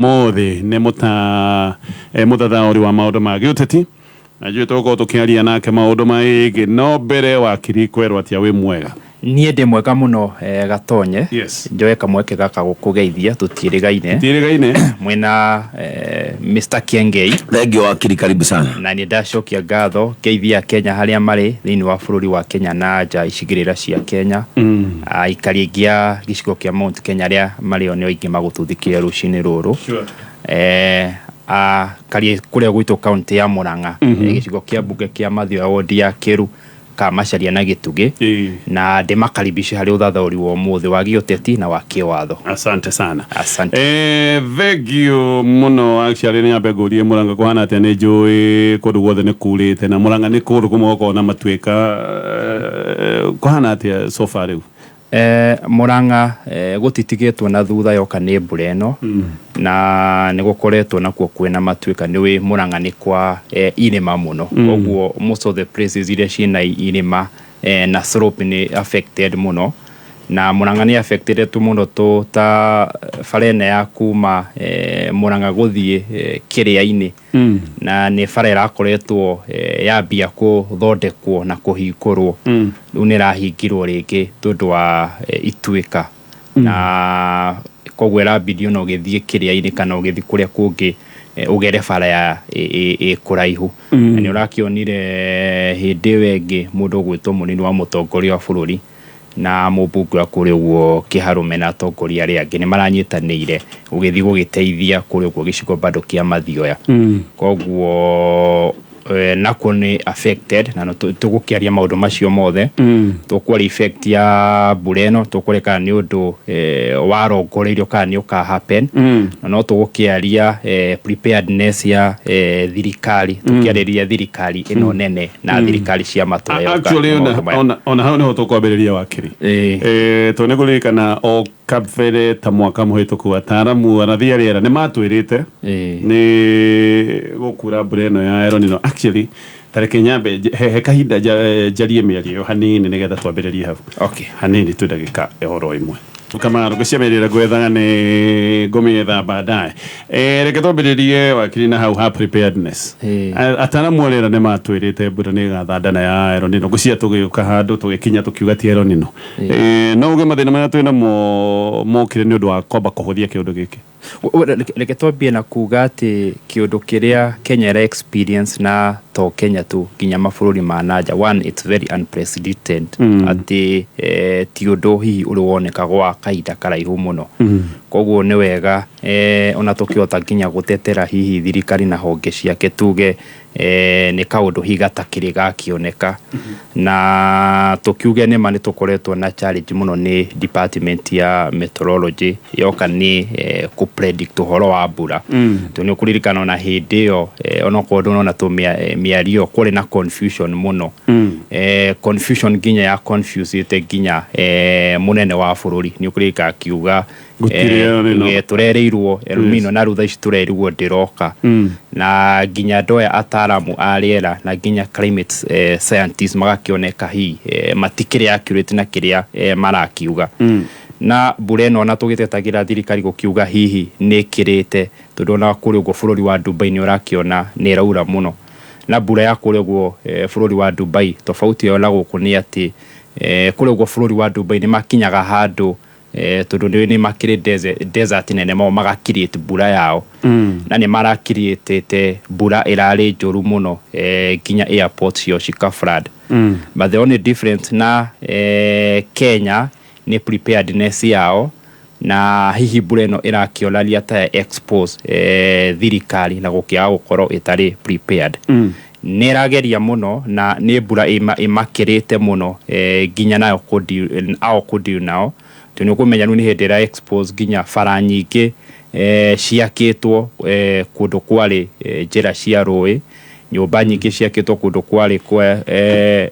Ũmũthĩ nĩ mũtathaũri wa maũndũ ma gĩũteti na njũĩ tũgũkorwo tũkĩaria nake maũndũ maingĩ, no mbere wakiri kwerwo atĩa, wĩ mwega? Niĩ ndĩ mwega mũno, Gatonye. Yes. Njoe kamweke gaka gũkũgeithia, tũtiĩrĩgaine. Tiĩrĩgaine. Mwĩna Mr Kiengei. Thank you, wakiri, karibu sana. Na nĩ ndacokia ngatho, ngeithia Kenya harĩa marĩ thĩinĩ wa bũrũri wa Kenya na nja icigĩrĩra cia Kenya. Aikari aingĩ a gĩcigo kĩa Mount Kenya arĩa marĩ o nĩo aingĩ magũtũthikĩria rũcinĩ rũrũ. Aikari kũrĩa gwitũ kaunti ya Murang'a, gĩcigo kĩa mbunge kĩa Mathioya, wodi ya Kĩru, Kamacharia na Gĩtugĩ, na ndĩmakaribishe harĩ ũthathaũri wa ũmũthĩ wa gĩũteti na wa kĩwatho. Asante sana. Asante. Thank you muno. Actually, nĩ nyambe ngũrie, Murang'a kũhana atĩa? Nĩ njũĩ kũndũ guothe nĩ kurĩte na Murang'a nĩ kũndũ kũmwe gũkoragwo na matuĩka. Kũhana atĩa so far rĩu? Murang'a gũtitigĩtwo na thutha yoka nĩ mbura ĩno, na nĩ gũkoretwo nakuo kwĩna matuĩka. Nĩ wĩ Murang'a nĩ kwa irĩma mũno, koguo most of the places iria ciĩna irĩma na slope nĩ affected mũno, na Murang'a nĩ affected tu mũno tũ ta bara ĩno ya kuma Murang'a gũthiĩ Kĩrĩa-inĩ, na nĩ bara ĩrakoretwo yambia kũthondekwo na kũhingũrwo, rĩu nĩ ĩrahingirwo rĩngĩ tondũ wa ituĩka, na koguo ĩrabidi ona ũgĩthiĩ Kĩrĩa-inĩ kana ũgĩthiĩ kũrĩa kũngĩ ũgere bara ya ĩ kũraihu. Na nĩ ũrakĩonire hĩndĩ ĩyo ĩngĩ mũndũ ũgwĩtwo mũnini wa mũtongoria wa bũrũri na mũmbunge wa kũrĩa ũguo Kĩharũme na atongoria arĩa angĩ nĩ maranyitanĩire gũgĩthiĩ gũgĩteithia kũrĩa ũguo gĩcigo bado kĩa Mathioya. Koguo nakuo nĩ affected, na no tũgũkĩaria maũndũ macio mothe. Tũkwaria effect ya mbura ĩno, tũkwaria kana nĩ ũndũ warongoreirio kana nĩ ũka happen, na no tũgũkĩaria preparedness ya thirikari, tũkĩarĩria thirikari ĩno nene na thirikari cia matũra yoka Actually, maũndũ ona, maya. ona hau niho tũkwambĩrĩria, wakiri. To nĩ kũririkana o kabere ta mwaka mũhĩtũku ataramu arathi a rĩera nĩ matwĩrĩte nĩ gũkura mbura ĩno ya El Nino. Actually, tareke nyambe he kahinda njarie mĩario ĩyo hanini nĩgetha twambĩrĩrie hau. Hanini tu, ndagĩka oro ĩmwe kamaru gũciamĩrĩra gwethaga nĩ ngũmĩetha baadaye. Reke twambĩrĩrie, wakiri, na hau ha preparedness. Ataramu a rĩera nĩ matwĩrĩte mbura nĩ ĩgathandana ya El Nino, ngũcia tũgĩũka handũ tũgĩkinya tũkiuga ti El Nino. No uge mathĩna marĩa twĩ namo mokire nĩ ũndũ wa kwamba kũhũthia kĩũndũ gĩkĩ? Reke twambie na kuga atĩ kĩũndũ kĩrĩa Kenya ĩra experience, na to Kenya tu, nginya mabũrũri ma nanja, one, it's very unprecedented, atĩ ti ũndũ hihi ũrĩ woneka gwa kahinda karaihu mũno. Koguo nĩ wega ona tũkĩhota nginya gũtetera hihi thirikari na honge ciake, tuge nĩ kaũndũ hihi gatakĩrĩ gakĩoneka, na tũkiuge nĩma nĩ tũkoretwo na challenge mũno nĩ department ya meteorology yoka nĩ kũ predict ũhoro wa mbura. Tondũ nĩ ũkũririkana ona hĩndĩ ĩyo onokorwo ndũnona tũ mĩario, kwarĩ na confusion mũno, confusion nginya ya confuse nginya mũnene wa bũrũri. Nĩ ũkũririkana akiuga Gũtirĩ El Nino. Tũrereirwo El Nino, na rĩu thaa ici tũrerirwo ndĩroka, na nginya andũ aya ataramu a rĩera na nginya climate scientists magakĩoneka hihi matikĩrĩ accurate na kĩrĩa marakiuga. Na mbura ĩno ona tũgĩtetagĩra thirikari gũkiuga hihi nĩ ĩkĩrĩte, tondũ ona kũrĩa ũguo bũrũri wa Dubai nĩ ũrakĩona nĩ ĩraura mũno, na mbura ya kũrĩa ũguo bũrũri wa Dubai, tofauti ĩyo na gũkũ nĩ atĩ kũrĩa ũguo bũrũri wa Dubai nĩ makinyaga handũ, tondũ nĩ makĩrĩ desert nene, mao maga create mbura yao, na nĩ marakiriĩtĩte mbura ĩrarĩ njũru mũno, nginya airport cio cika flood. But the only difference na Kenya nĩ preparedness yao, na hihi mbura ĩno ĩrakĩonania ta ya expose thirikari na gũkĩaga gũkorwo ĩtarĩ prepared. Nĩ ĩrageria mũno na nĩ mbura ĩmakĩrĩte mũno, nginya nayo ao kũdeal nao, tondũ nĩ ũkũmenya rĩu nĩ hĩndĩ ĩra expose nginya bara nyingĩ ciakĩtwo kũndũ kwarĩ njĩra cia rũĩ, nyũmba nyingĩ ciakĩtwo kũndũ kwarĩ kwa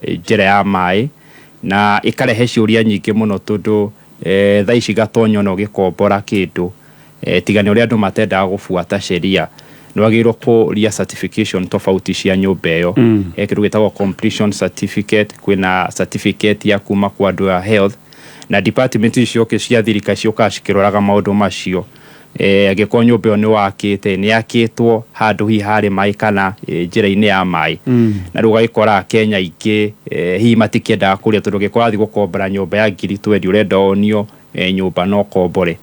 njĩra ya maĩ, na ĩkarehe ciũria nyingĩ mũno, tondũ thaa ici Gatonya ona ũgĩkombora kĩndũ, tiga nĩ ũrĩa andũ matendaga gũbuata sheria, nĩ wagĩrĩirwo kũria certification tofauti cia nyũmba ĩyo. He kĩndũ gĩtagwo completion certificate, kwĩna certificate ya kuma kwa andũ a health na department icio cia thirikari ciũkaga cikĩroraga maũndũ macio. Angĩkorwo nyũmba ĩyo nĩ wakĩte, nĩ yakĩtwo handũ hihi harĩ maĩ kana njĩra-inĩ ya maĩ. Na rĩu ũgagĩkora Akenya aingĩ hihi matikĩendaga kũrĩa, tondũ ũngĩkorwo wathiĩ gũkombora nyũmba ya ngiri 20, ũrenda wonio nyũmba no ũkombore.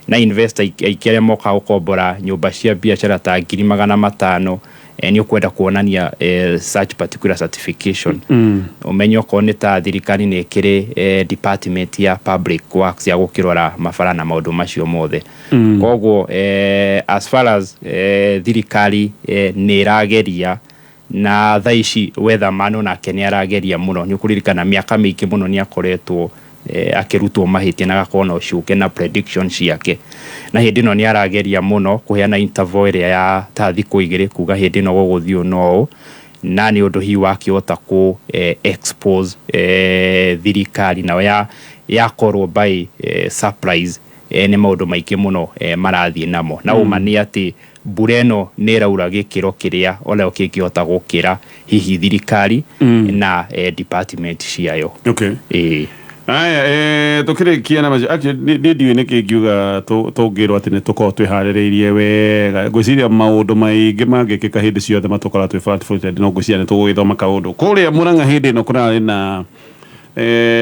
Na investor aingĩ arĩa mokaga gũkombora nyũmba cia biacara ta 500,000, nĩ ũkwenda kuonania such particular certification. Ũmenye okorwo nĩ ta thirikari nĩ ĩkĩrĩ department ya public works ya gũkĩrora mabara na maũndũ macio mothe. Koguo as far as thirikari nĩ ĩrageria, na thaa ici Weatherman nake nĩ arageria mũno. Nĩ ũkũririkana mĩaka mĩingĩ mũno nĩ akoretwo akĩrutwo mahĩtia na agakorwo na ũcuke na prediction ciake, na hĩndĩ ĩno nĩ arageria mũno kũheana interval ĩrĩa ya ta thikũ 2, kuga hĩndĩ ĩno gũgũthiĩ ũũ na ũũ, na nĩ ũndũ hihi wakĩhota kũ expose thirikari nao yakorwo by surprise. Nĩ maũndũ maingĩ mũno marathiĩ namo, na ũma nĩ atĩ mbura ĩno nĩ ĩraura gĩkĩro kĩrĩa onayo kĩngĩhota gũkĩra hihi thirikari na department ciayo. Ĩĩ. Aya, tukĩrĩkia na macio, actually niĩ ndiũĩ nĩkĩ ngiuga tũngĩrwo atĩ nĩ tũkorwo twĩharĩrĩirie wega. Ngwĩciria maũndũ maingĩ mangĩkĩka hĩndĩ ciothe matũkora twĩ flat footed, no ngwĩciria nĩ tũgũgĩthoma kaũndũ kũrĩa Mũrang'a. Hĩndĩ ĩno kũrarĩ na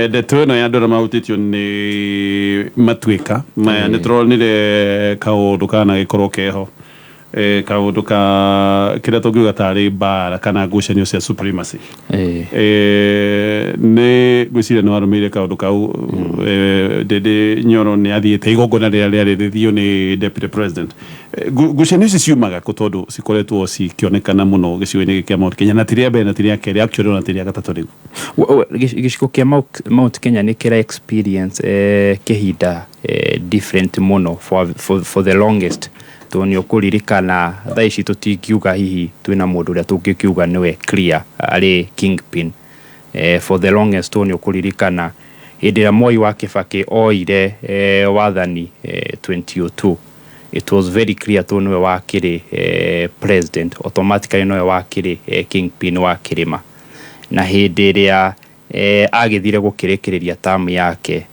ndeto ĩno ya andũ arĩa mahutĩtio nĩ matuĩka maya. Nĩ tũronire kaũndũ kana gĩkorwo keho, kaũndũ ka kĩrĩa tũngiuga tarĩ mbara kana ngucanio cia supremacy. Nĩ ngwĩciria nĩ warũmĩire kaũndũ kau. Ndĩndĩ Nyoro nĩ athiĩte igongona rĩrĩa rĩarĩ rĩthio nĩ deputy president. Ngucanio ici ciumaga kũ, tondũ cikoretwo cikĩonekana mũno gĩcigo-inĩ gĩkĩ kĩa Mount Kenya, na ti rĩa mbere na ti rĩa kerĩ, actually ona ti rĩa gatatũ rĩu? Gĩcigo kĩa Mount Kenya nĩ kĩra experience kĩhinda different mũno for the longest, tondũ nĩ ũkũririkana thaa ici tũtingiuga hihi twĩna mũndũ ũrĩa tũngĩkiuga nĩwe clear arĩ kingpin for the longest, tondũ nĩ ũkũririkana hĩndĩ ĩrĩa Moi wa Kibaki oire wathani 2002, it was very clear tondũ nĩwe wakĩrĩ president, automatically nĩwe wakĩrĩ kingpin wa kĩrĩma. Na hĩndĩ ĩrĩa agĩthire gũkĩrĩkĩrĩria term yake,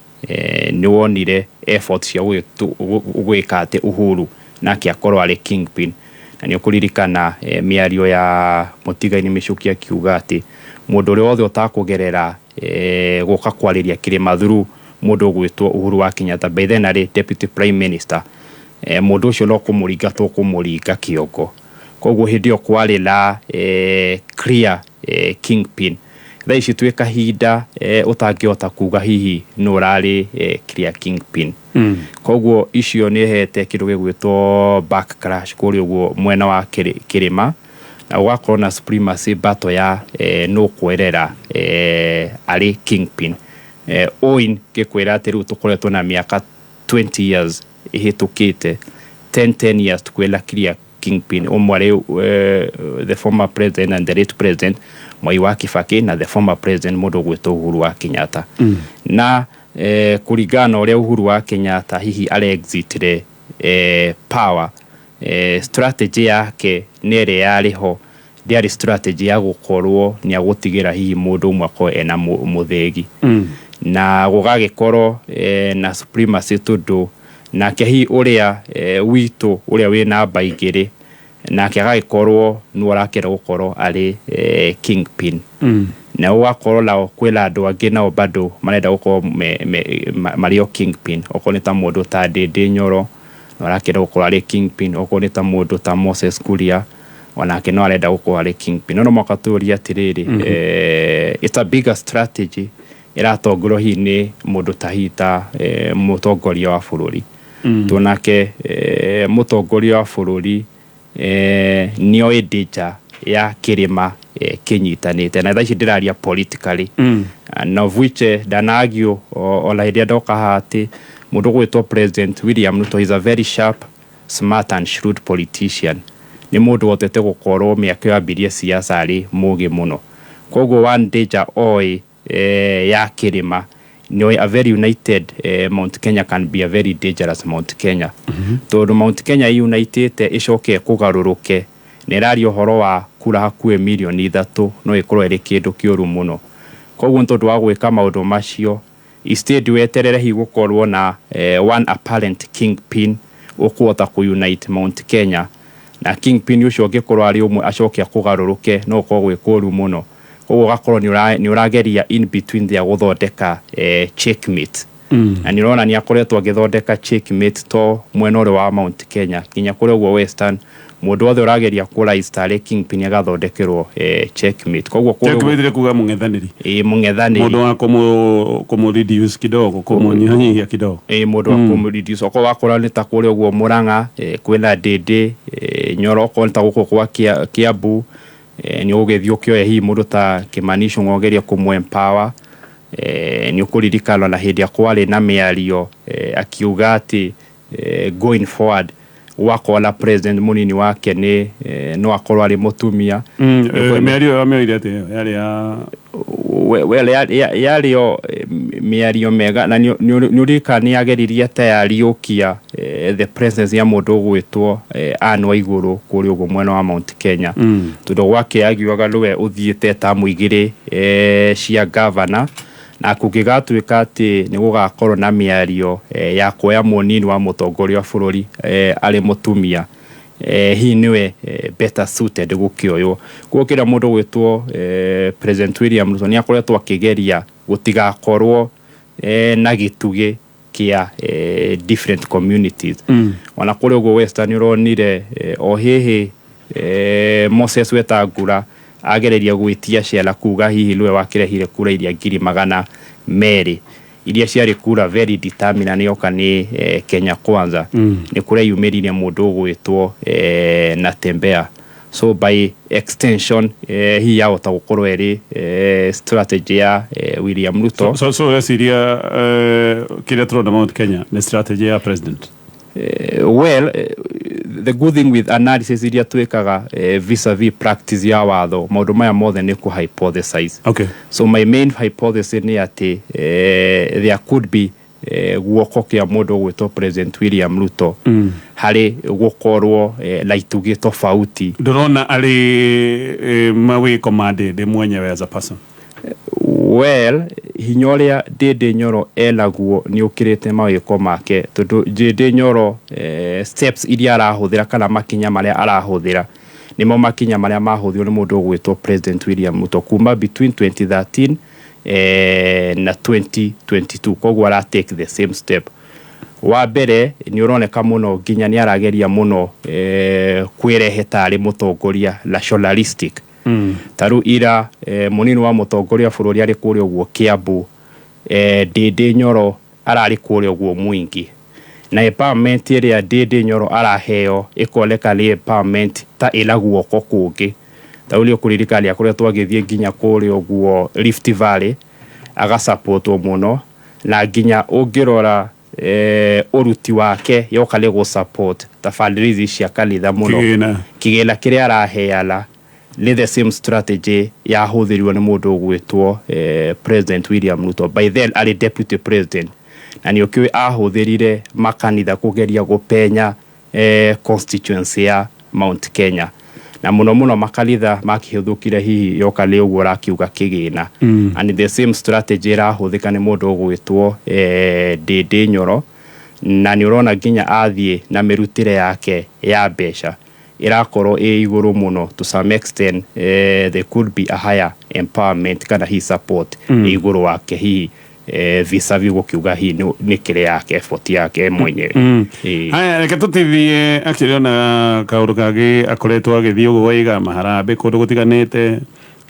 nĩ wonire effort cia gwĩka atĩ Uhuru nake akorwo arĩ kingpin. Na nĩ ũkũririkana mĩario ya Mũtigaini Michuki akiuga atĩ mũndũ ũrĩa wothe ũtakũgerera gũka kwarĩria kĩrĩma through mũndũ ũgwĩtwo Uhuru wa Kenyatta, by then arĩ deputy prime minister, mũndũ ũcio no kũmũringa tũkũmũringa kĩongo. Koguo hĩndĩ ĩyo kwarĩ na clear kingpin. Thaa ici twĩ kahinda ũtangĩhota kuga hihi nũ ũrarĩ clear kingpin. Koguo icio nĩ hete kĩndũ gĩgwĩtwo backlash kũrĩa ũguo mwena wa kĩrĩma, na gũgakorwo na supremacy battle ya nũ kwerera arĩ kingpin. Oin ngĩkwĩra atĩ rĩu tũkoretwo na mĩaka 20 years ĩhĩtũkĩte, 10 10 years tukwĩra clear kingpin ũmwe arĩ the former president and the late president Mwai wa Kibaki na the former president mũndũ ũgwĩtwo Uhuru wa Kenyatta. Na kũringana na ũrĩa Uhuru wa Kenyatta hihi arexitire power, strategy yake nĩ ĩrĩa yarĩ ho, ndĩarĩ strategy ya gũkorwo nĩ agũtigĩra hihi mũndũ ũmwe akorwo ena mũthĩgi. Na gũgagĩkorwo na supremacy, tondũ nake hihi ũrĩa witũ ũrĩa wĩ namba 2 nake agagĩkorwo nĩwe ũrakĩenda gũkorwo arĩ kingpin. Na ũgakorwo nao kwĩna andũ angĩ nao bado marenda gũkorwo marĩ o kingpin, okorwo nĩ ta mũndũ ta Ndĩndĩ Nyoro no arakĩenda gũkorwo arĩ kingpin, okorwo nĩ ta mũndũ ta Moses Kuria onake no arenda gũkorwo arĩ kingpin. No mũhaka tũrie atĩrĩrĩ, it's a bigger strategy ĩratongorio hihi nĩ mũndũ ta hihi ta mũtongoria wa bũrũri. Tuonake mũtongoria wa bũrũri nĩoĩ danger ya kĩrĩma kĩnyitanĩte, na thaa ici ndĩraria politically. Na of which ndanagio ona hĩndĩ ĩrĩa ndoka haha atĩ mũndũ ũgwĩtwo President William Ruto is a very sharp, smart and shrewd politician. Nĩ mũndũ wotete gũkorwo mĩaka ĩyo ambirie siasa arĩ mũgĩ mũno. Koguo one danger oĩ ya kĩrĩma nĩoĩ a very united Mount Kenya can be a very dangerous Mount Kenya, tondũ Mount Kenya unitĩte ĩcoke kũgarũrũke na ĩraria ũhoro wa kura hakuhĩ mirioni 3, no ĩkorwo ĩrĩ kĩndũ kĩũru mũno. Koguo nĩ tondũ wa gwĩka maũndũ macio, instead weterere hihi gũkorwo na one apparent kingpin. Ũkũhota kũ unite Mount Kenya na kingpin ũcio ũngĩkorwo arĩ ũmwe acoke akũgarũrũke, no ũkorwo gwĩ kũru mũno. Koguo ũgakorwo nĩ ũrageria in between there gũthondeka checkmate. Na nĩ ũrona nĩ akoretwo agĩthondeka checkmate to mwena ũrĩa wa Mount Kenya nginya kũrĩa ũguo Western, mũndũ wothe ũrageria kũ rise tarĩ kingpin agathondekerwo checkmate. Koguo kũrĩa ũguo- Checkmate nĩ kuga mũng'ethanĩri. Ĩ, mũng'ethanĩri. Mũndũ wa kũmũ reduce kidogo, kũmũnyihanyihia kidogo. Ĩ, mũndũ wa kũmũ-reduce. Okorwo wakora nĩ ta kũrĩa ũguo Mũrang'a, kwĩna Ndĩndĩ Nyoro, okorwo nĩ ta gũkũ kwa Kiambu, nĩ ũgũgĩthiĩ ũkĩoe hihi mũndũ ta Kĩmani Ichung'wa ũgerie kũmũ empower. Nĩ ũkũririkana na hĩndĩ ĩrĩa kwarĩ na mĩario, akiuga atĩ going forward gwakorwo na president, mũnini wake nĩ no akorwo arĩ mũtumia. Mĩario ĩyo amĩoire atĩ ĩyo yarĩ ya Well, yarĩ o mĩario mega na nĩ ũririkana nĩ ageririe ta yariũkia the presence ya mũndũ ũgwĩtwo Anne Waigũrũ kũrĩa ũguo mwena wa Mount Kenya, tondũ gwake agiugaga nĩwe ũthiĩte tamu igĩrĩ cia gavana, na kũngĩgatuĩka atĩ nĩ gũgakorwo na mĩario ya kuoya mũnini wa mũtongoria wa bũrũri arĩ mũtumia, hihi nĩwe better suited gũkĩoywo. Koguo kĩrĩa mũndũ ũgwĩtwo President William Ruto nĩ akoretwo akĩgeria gũtigakorwo na gĩtugĩ kĩa different communities. Ona kũrĩa ũguo Western ũronire o hĩhĩ Moses Wetangula agereria gwĩtia ciana kuga hihi nĩwe wakĩrehire kura iria 200,000 iria ciarĩ kura very determinant yoka nĩ Kenya Kwanza. Nĩ kũreyumĩririe mũndũ ũgwĩtwo Natembeya, so by extension hihi yahota gũkorwo ĩrĩ strategy ya William Ruto. So ũreciria kĩrĩa tũrona Mount Kenya nĩ strategy ya president? Well, the good thing with analysis iria twĩkaga vis-a-vis practice ya watho, maũndũ maya mothe nĩ kũ hypothesize. So my main hypothesis nĩ atĩ there could be guoko kĩa mũndũ ũgwĩtwo President William Ruto harĩ gũkorwo na itugĩ tofauti. Ndũrona arĩ mawĩko ma Ndĩndĩ mwenyewe as a person? Well, hinya ũrĩa Ndĩndĩ Nyoro enaguo nĩ ũkĩrĩte mawĩko make, tondũ Ndĩndĩ Nyoro steps iria arahũthĩra kana makinya marĩa arahũthĩra nĩmo makinya marĩa mahũthĩrwo nĩ mũndũ ũgwĩtwo President William Ruto kuma between 2013 na 2022. Koguo ara take the same step. Wa mbere nĩ ũroneka mũno nginya nĩ arageria mũno kwĩrehe tarĩ mũtongoria nationalistic. Ta rĩu ira mũnini wa mũtongoria wa bũrũri arĩ kũrĩa ũguo Kiambu, Ndĩndĩ Nyoro ararĩ kũrĩa ũguo mwingi, na empowerment ĩrĩa Ndĩndĩ Nyoro araheo ĩkoneka nĩ empowerment ta ĩna guoko kũngĩ. Ta rĩu nĩ ũkũririkana nĩ akoretwo agĩthiĩ nginya kũrĩa ũguo Rift Valley agasapotwo mũno, na nginya ũngĩrora ũruti wake yoka nĩ gũ support ta fundraising cia kanitha mũno. Kĩgĩna. Kĩgĩna kĩrĩa araheana nĩ the same strategy yahũthĩrirwo nĩ mũndũ ũgwĩtwo President William Ruto, by then arĩ deputy president, na nĩ ũkĩũĩ ahũthĩrire makanitha kũgeria gũpenya constituency ya Mount Kenya, na mũno mũno makanitha makĩhũthũkire hihi yoka nĩ ũguo ũrakiuga kĩgĩna. And the same strategy ĩrahũthĩka nĩ mũndũ ũgwĩtwo Ndĩndĩ Nyoro, na nĩ ũrona nginya athiĩ na mĩrutĩre yake ya mbeca ĩrakorwo ĩ igũrũ mũno. To some extent there could be a higher empowerment kana hi support ĩ igũrũ wake hihi vis-a-vis gũkiuga hihi nĩ kĩrĩa yake effort yake mwenyewe. Ĩĩ. Haya, reke tũtithie. Actually, ona kaũndũ kangĩ akoretwo agĩthiĩ ũguo waiga maharambĩ kũndũ gũtiganĩte,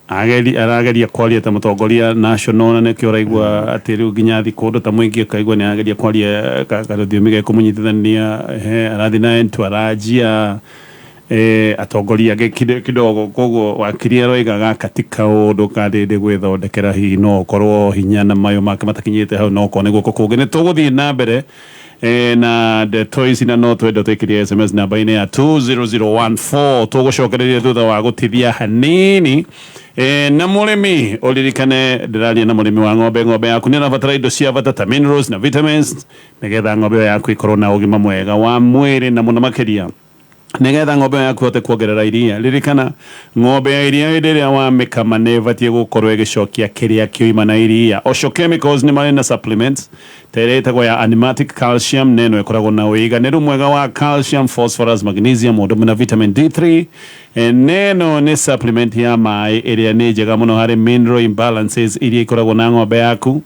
ageri arageria kwaria ta mũtongoria national, na nĩkĩo ũraigua atĩ rĩu nginya athiĩ kũndũ ta mũingĩ ũkaigua nĩ arageria kwaria karũthiomi gekũmũnyitithania he arathiĩ na entourage ya atongoria angĩ kidogo. Koguo wakiri aroiga gaka ti kaũndũ ka Ndĩndĩ gwĩthondekera, hihi no ũkorwo hinya na mayũ make matakinyĩte hau, no okorwo nĩ guoko kũngĩ. Nĩ tũgũthiĩ na mbere na ndeto ici, na no twende twĩkĩrie SMS namba-inĩ ya 20014. Tũgũcokereria thutha wa gũtithia hanini. Na mũrĩmi ũririkane ndĩraria na mũrĩmi wa ng'ombe. Ng'ombe yaku nĩ ĩrabatara indo cia bata ta minerals na vitamins nĩgetha ng'ombe ĩyo yaku ĩkorwo na ũgima mwega wa mwĩrĩ, na mũno makĩria. Nĩgetha ng'ombe ĩyo yaku ĩhote kuongerera iria. Ririkana, ng'ombe ya iria hĩndĩ ĩrĩa wamĩkama nĩ ĩbatiĩ gũkorwo ĩgĩcokia kĩrĩa kĩoima na iria. Osho Chemicals nĩ marĩ na supplements ta ĩrĩa ĩtagwo ya Animatic Calcium, na ĩno ĩkoragwo na ũiganĩru mwega wa calcium, phosphorus, magnesium o ũndũ ũmwe na vitamin D3. Na ĩno nĩ supplement ya maĩ ĩrĩa nĩ njega mũno harĩ mineral imbalances iria ikoragwo na ng'ombe yaku,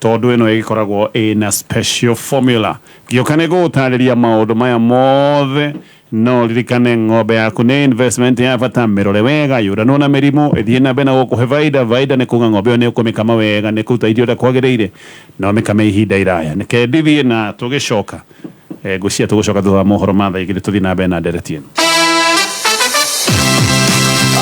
tondũ ĩno ĩgĩkoragwo ĩna special formula. Ngĩũka nĩ ngũgũtarĩria maũndũ maya mothe. No ririkane, ng'ombe yaku nĩ investment ya bata. Mĩrore wega, yũranwo na mĩrimũ, ĩthiĩ na mbere na gũkũhe baida. Baida nĩ kuga ng'ombe ĩyo nĩ ũkũmĩkama wega, nĩ kũruta irio ũrĩa kwagĩrĩire, na ũmĩkame ihinda iraya. Nĩke ndithiĩ na tũgĩcoka, ngwĩciria tũgũcoka thutha wa mohoro ma thaa 2, tũthiĩ na mbere na ndereti ĩno.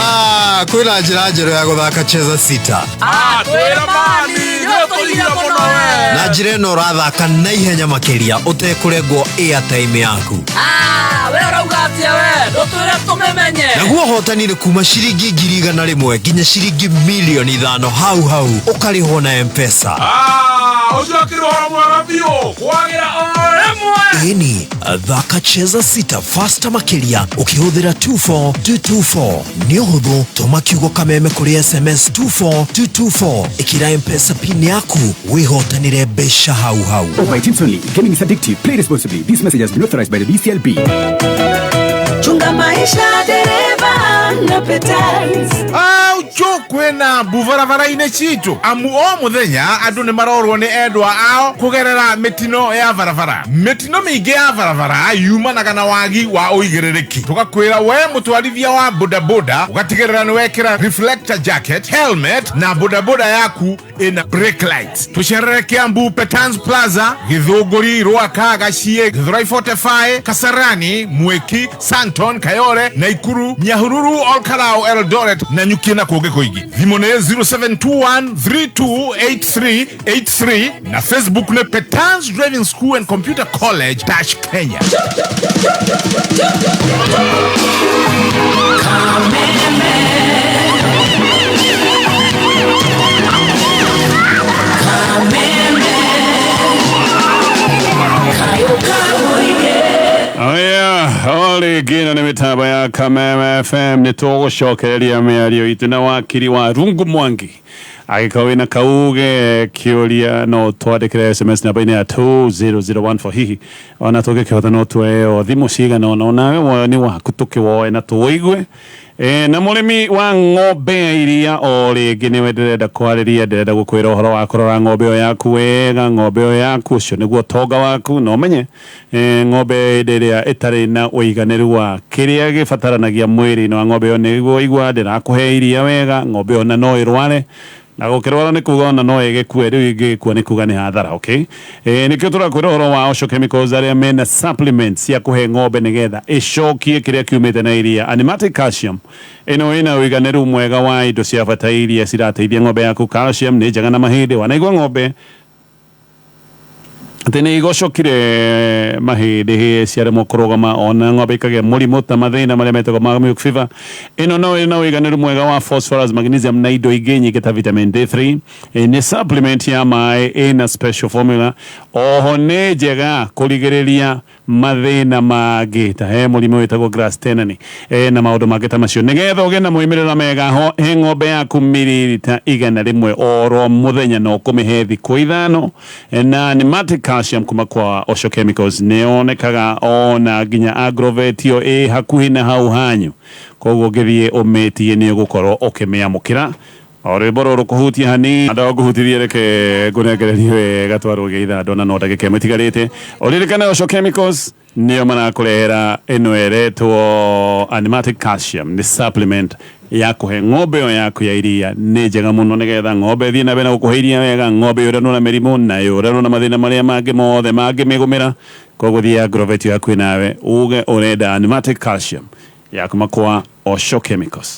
Ah, kwĩna njĩra njerũ ya gũthaka Cheza Sita. Ah, twĩra mani nĩũtũire mũno we. Na njĩra ĩno ũrathaka na ihenya makĩria ũtekũrengwo airtime yaku. Ah, we ũrauga atĩa? We ndũtwĩre tũmĩmenye. Naguo ũhotani nĩ kuma ciringi 100,000 nginya ciringi 5,000,000 hau hau, ũkarĩhwo na M-Pesa. Ah, ũcio akĩrĩ ũhoro mwega biũ kwagĩra o rĩmwe. Ĩni, thaka Cheza Sita fasta makĩria ũkĩhũthĩra 24224. Nĩ ũhũthũ, tũma kiugo "Kameme" kũrĩ SMS 24224, ĩkĩra M-Pesa PIN yaku, wĩhotanĩre mbeca hau hau. Over 18 only. Gaming is addictive. Play responsibly. This message has been authorized by the BCLB. Chunga maisha, dereva, na Petals. Aucho kwĩna mbu barabara-inĩ citũ, amu o mũthenya andũ nĩ marorwo nĩ endwa ao kũgerera mĩtino ya barabara. Mĩtino mĩingĩ ya barabara yumanaga na wagi wa ũigĩrĩrĩki. Tũgakwĩra we mũtwarithia wa bodaboda ũgatigĩrĩra nĩ wekĩra reflector jacket, helmet na bodaboda yaku ĩna brake lights. Tũcerere Kiambu Petans Plaza, Gĩthũngũri, Rwaka, Gaciĩ, Gĩthũrai 45, Kasarani, Mwĩki, Santon, Kayore, Naikuru, Nyahururu, Olkarau, Eldoret na Nyuki na kũngĩ kũingĩ. Thimũ nĩ 0721 328383 na Facebook nĩ Petans Driving School and Computer College dash Kenya. Aya, o rĩngĩ ĩno nĩ mĩtambo ya Kameme FM. Nĩ tũgũcokereria mĩario itũ na wakiri wa Rungu Mwangi. Angĩkorwo wĩna kauge, kĩũria, no twandĩkĩre SMS namba-inĩ ya 20014. Hihi ona tũngĩkĩhota no tuoe thimũ cigana ona onawe woni waku tũkĩwoe na tũwĩigue. Na mũrĩmi wa ng'ombe ya iria, o rĩngĩ nĩwe ndĩrenda kwarĩria. Ndĩrenda gũkwĩra ũhoro wa kũrora ng'ombe ĩyo yaku wega. Ng'ombe ĩyo yaku, ũcio nĩguo ũtonga waku, na ũmenye ng'ombe hĩndĩ ĩrĩa ĩtarĩ na ũiganĩru wa kĩrĩa gĩbataranagia mwĩrĩ-inĩ wa ng'ombe ĩyo, nĩguo igua ndĩrakũhe iria wega. Ng'ombe ĩyo na no ĩrware, na gũkĩrwara nĩ kuga ona no ĩgĩkue. Rĩu ĩngĩkua nĩ kuga nĩ hathara, okay? Nĩkĩo tũrakwĩra ũhoro wa Osho Chemicals, arĩa mena supplements cia kũhe ng'ombe nĩgetha ĩcokie kĩrĩa kiumĩte na iria. Animatic Calcium ĩno ĩna ũiganĩru mwega wa indo cia bata iria cirateithia ng'ombe yaku. Calcium nĩ njega na mahĩndĩ. Wanaigua ng'ombe atĩ nĩ igocokire mahĩndĩ hĩ ciaremwo kũrũgama, ona ng'ombe ikagĩa mũrimũ ta mathĩna marĩa metagwo ma milk fever. Ĩno no ĩna ũiganĩru mwega wa phosphorus, magnesium na indo ingĩ nyingĩ ta vitamin D3. Nĩ supplement ya maĩ ĩna special formula. Oho nĩ njega kũrigĩrĩria mathĩna mangĩ ta he mũrimũ wĩtagwo grass tenani na maũndũ mangĩ ta macio. Nĩgetha ũgĩe na moimĩrĩro mega, he ng'ombe yaku mililita 100 oro mũthenya na ũkũmĩhe thikũ 5. Na Animatic Calcium kuma kwa Osho Chemicals nĩ yonekaga ona nginya agrovet ĩyo ĩ hakuhĩ na hau hanyu, koguo ũngĩthiĩ ũmĩtie nĩ ũgũkorwo ũkĩmĩamũkĩra. O rwĩmbo rũrũ kũhutia hani andũ ngũhutirie, reke ngũnengererie wega twarũge ithaa ndona no ndagĩka 1 ĩtigarĩte. Ũririkane Osho Chemicals nĩo marakũrehera ĩno ĩretwo Animatic Calcium. Nĩ supplement ya kũhe ng'ombe ĩyo yaku ya iria. Nĩ njega mũno nĩgetha ng'ombe ĩthiĩ na mbere na gũkũhe iria wega, ng'ombe yũranwo na mĩrimũ na yũranwo na mathĩna marĩa mangĩ mothe mangĩmĩgũmĩra. Koguo thiĩ agrovet yaku nawe uge ũrenda Animatic Calcium ya kuma kwa Osho Chemicals.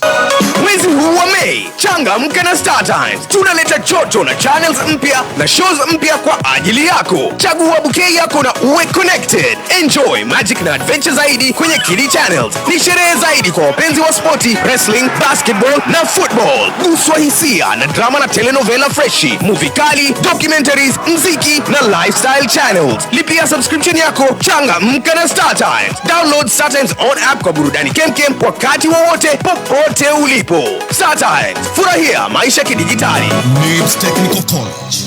Mwezi huu wa Mei, changamka na Star Times. Tunaleta joto na channels mpya na shows mpya kwa ajili yako. Chagua bouquet yako na uwe connected. Enjoy magic na adventure zaidi kwenye Kili Channels. Ni sherehe zaidi kwa wapenzi wa spoti, wrestling, basketball na football. Guswa hisia na drama na telenovela freshi, movie kali, documentaries, mziki na lifestyle channels. Lipia subscription yako, changamka na Star Times. Download Star Times on app kwa burudani kemkem wakati wowote popote ulipo. Star Times, furahia maisha kidijitali. NIBS Technical College.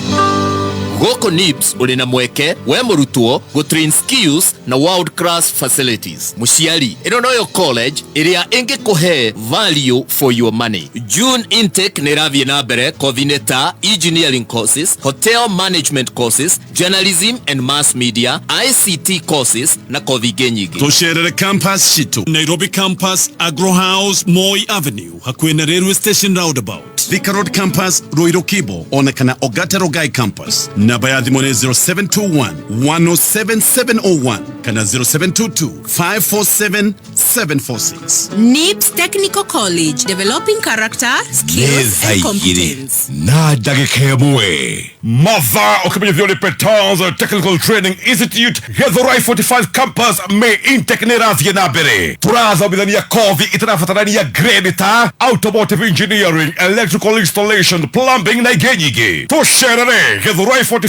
Gũkũ NIBS ũrĩ na mweke we mũrutwo gũ-train skills na world class facilities. Mũciari, ĩno noyo college ĩrĩa ĩngĩkũhe value for your money. June intake nĩ ĩrathiĩ na mbere kothi-inĩ ta engineering courses, hotel management courses, journalism and mass media, ICT courses na kothi ingĩ nyingĩ. Tũcerere campus citũ Nairobi campus, Agro House, Moi Avenue, hakuhĩ na railway station roundabout, Thika Road campus, Ruiru Kibo, ona kana Ogata Rongai campus. Namba ya thimũ nĩ 0721 107701 kana 0722 547 746. NIBS Technical College, developing character, skills and competence. Na ndagĩka ĩmwe mathaa ũkĩmenyithio nĩ Petals Technical Training Institute, Githurai 45 campus. May intake nĩ ĩrathiĩ na mbere. Tũrathomithania kothi itarabatarania grade ta automotive engineering, electrical installation, plumbing na ingĩ nyingĩ. Tũcerere Githurai 45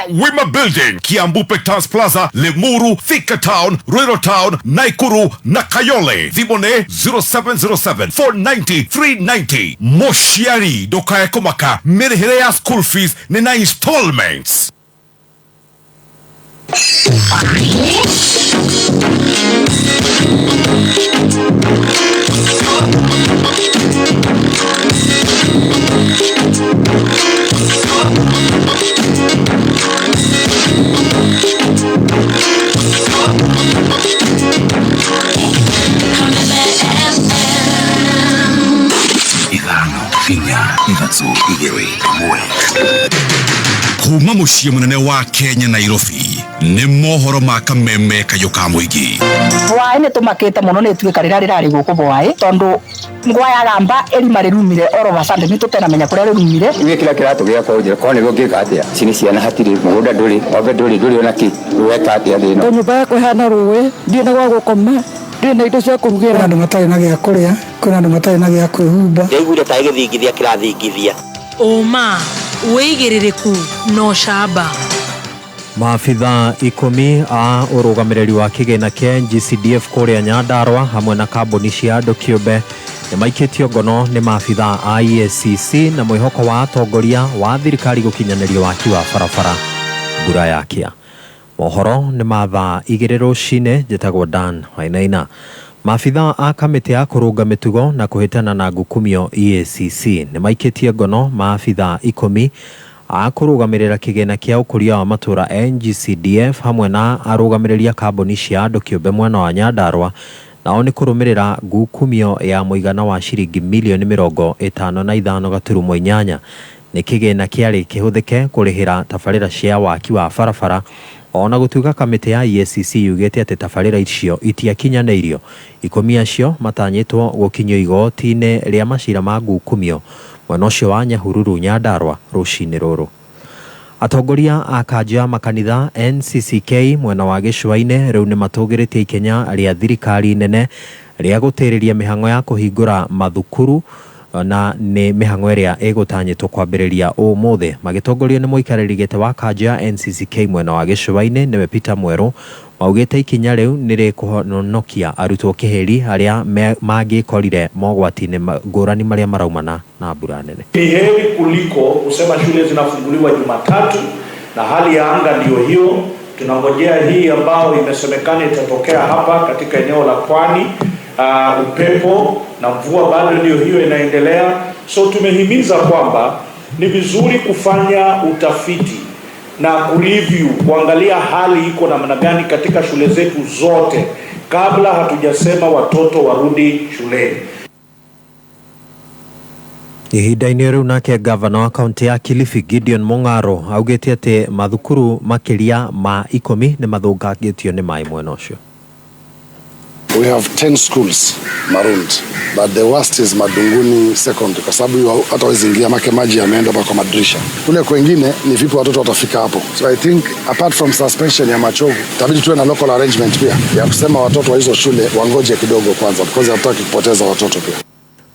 Wima Building, Kiambu Petals Plaza, Limuru, Thika Town, Ruiru Town, Naikuru na Kayole. Thimũ nĩ 0707 490 390. Mũciari, ndũkae kũmaka, mĩrĩhĩre ya school fees nĩ na installments. 5, 4, 3, 2, 1. Kuma mũciĩ mũnene wa Kenya, Nairobi, nĩ mohoro ma Kameme kayũ ka mũingĩ. Bwaĩ nĩ tũmakĩte mũno nĩ ituĩka rĩrĩa rĩrarĩ gũkũ Bwaĩ, tondũ ngwa ya gamba ĩrima rĩrumire all of a sudden, nĩ tũtenamenya kũrĩa rĩrumire. Ithuĩ kĩrĩa kĩratũgĩa kwa njĩra korwo nĩguo ngĩka atĩa, ici nĩ ciana, hatirĩ mũgũnda, ndũrĩ ng'ombe, ndũrĩ ona kĩ, weka atĩa thĩ ĩno? Nyũmba yakwa ĩhana rũĩ, ndirĩ na gwa gũkoma, ndirĩ na indo cia kũrugĩra. Andũ matarĩ na gĩa kũrĩa, kwĩna andũ matarĩ na gĩa kwĩhumba. Ndaiguire ta gĩthingithia kĩrathingithia. Ũma, wĩigĩrĩrĩku na ũcamba. Maabitha 10 a ũrũgamĩrĩri wa kĩgĩna kĩa NGCDF kũrĩa Nyandarua hamwe na kambuni cia andũ kĩũmbe nĩ maikĩtio ngono nĩ maabitha a EACC na mwĩhoko wa atongoria wa thirikari gũkinyanĩria waki wa barabara mbura yakia. Mohoro nĩ ma thaa 2 rũcinĩ. Njĩtagwo Dan Wainaina. Maabitha a kamĩtĩ ya kũrũnga mĩtugo na kũhĩtana na ngukumio EACC nĩ maikĩtie ngono maabitha 10 a kũrũgamĩrĩra kĩgĩna kĩa ũkũria wa matũra NGCDF hamwe na arũgamĩrĩri a kambuni cia andũ kĩũmbe mwena wa Nyandarua, nao nĩ kũrũmĩrĩra ngukumio ya mũigana wa ciringi milioni 55.8 nĩ kĩgĩna kĩarĩ kĩhũthĩke kũrĩhĩra tabarĩra cia waki wa barabara, ona gũtuĩka kamĩtĩ ya EACC yugĩte atĩ tabarĩra icio itiakinyanĩirio. 10 acio matanyĩtwo gũkinyio igoti-inĩ rĩa macira ma ngukumio mwena ũcio wa Nyahururu Nyandarua rũcinĩ rũrũ. Atongoria a kanjũ ya makanitha NCCK mwena wa gĩcũa-inĩ rĩu nĩ matũgĩrĩtie ikenya rĩa thirikari nene rĩa gũtĩrĩria mĩhang'o ya kũhingũra mathukuru, na nĩ mĩhang'o ĩrĩa ĩgũtanyĩtwo kwambĩrĩria ũmũthĩ. Magĩtongorio nĩ mũikarĩri gĩtĩ wa kanjũ ya NCCK mwena wa gĩcũa-inĩ nĩwe Peter Mwerũ, maugĩte ikinya rĩu nĩ rĩkũhonokia arutwo kĩhĩri arĩa mangĩkorire mogwati-inĩ ngũrani marĩa maraumana na mbura nene. Ni heri kuliko kusema shule zinafunguliwa Jumatatu na hali ya anga ndiyo hiyo. Tunangojea hii ambayo imesemekana itatokea hapa katika eneo la Pwani. Upepo na mvua bado ndio hiyo inaendelea. So tumehimiza kwamba ni vizuri kufanya utafiti na kureview, kuangalia hali iko namna gani katika shule zetu zote kabla hatujasema watoto warudi shuleni. Ihinda-inĩ rĩu nake gavana wa kaunti ya Kilifi Gideon Mung'aro augĩte atĩ mathukuru makĩria ma 10 nĩ mathũkangĩtio nĩ maĩ mwena ũcio. We have 10 schools marooned, but the worst is Madunguni Secondary kwa sababu hiyo hata hawezi ingia make maji yameenda mpaka kwa madirisha. Kule kwengine ni vipi watoto watafika hapo? So I think apart from suspension ya Machogu, itabidi tuwe na local arrangement pia ya kusema watoto wa hizo shule wangoje kidogo kwanza, because hatutaki kupoteza watoto pia.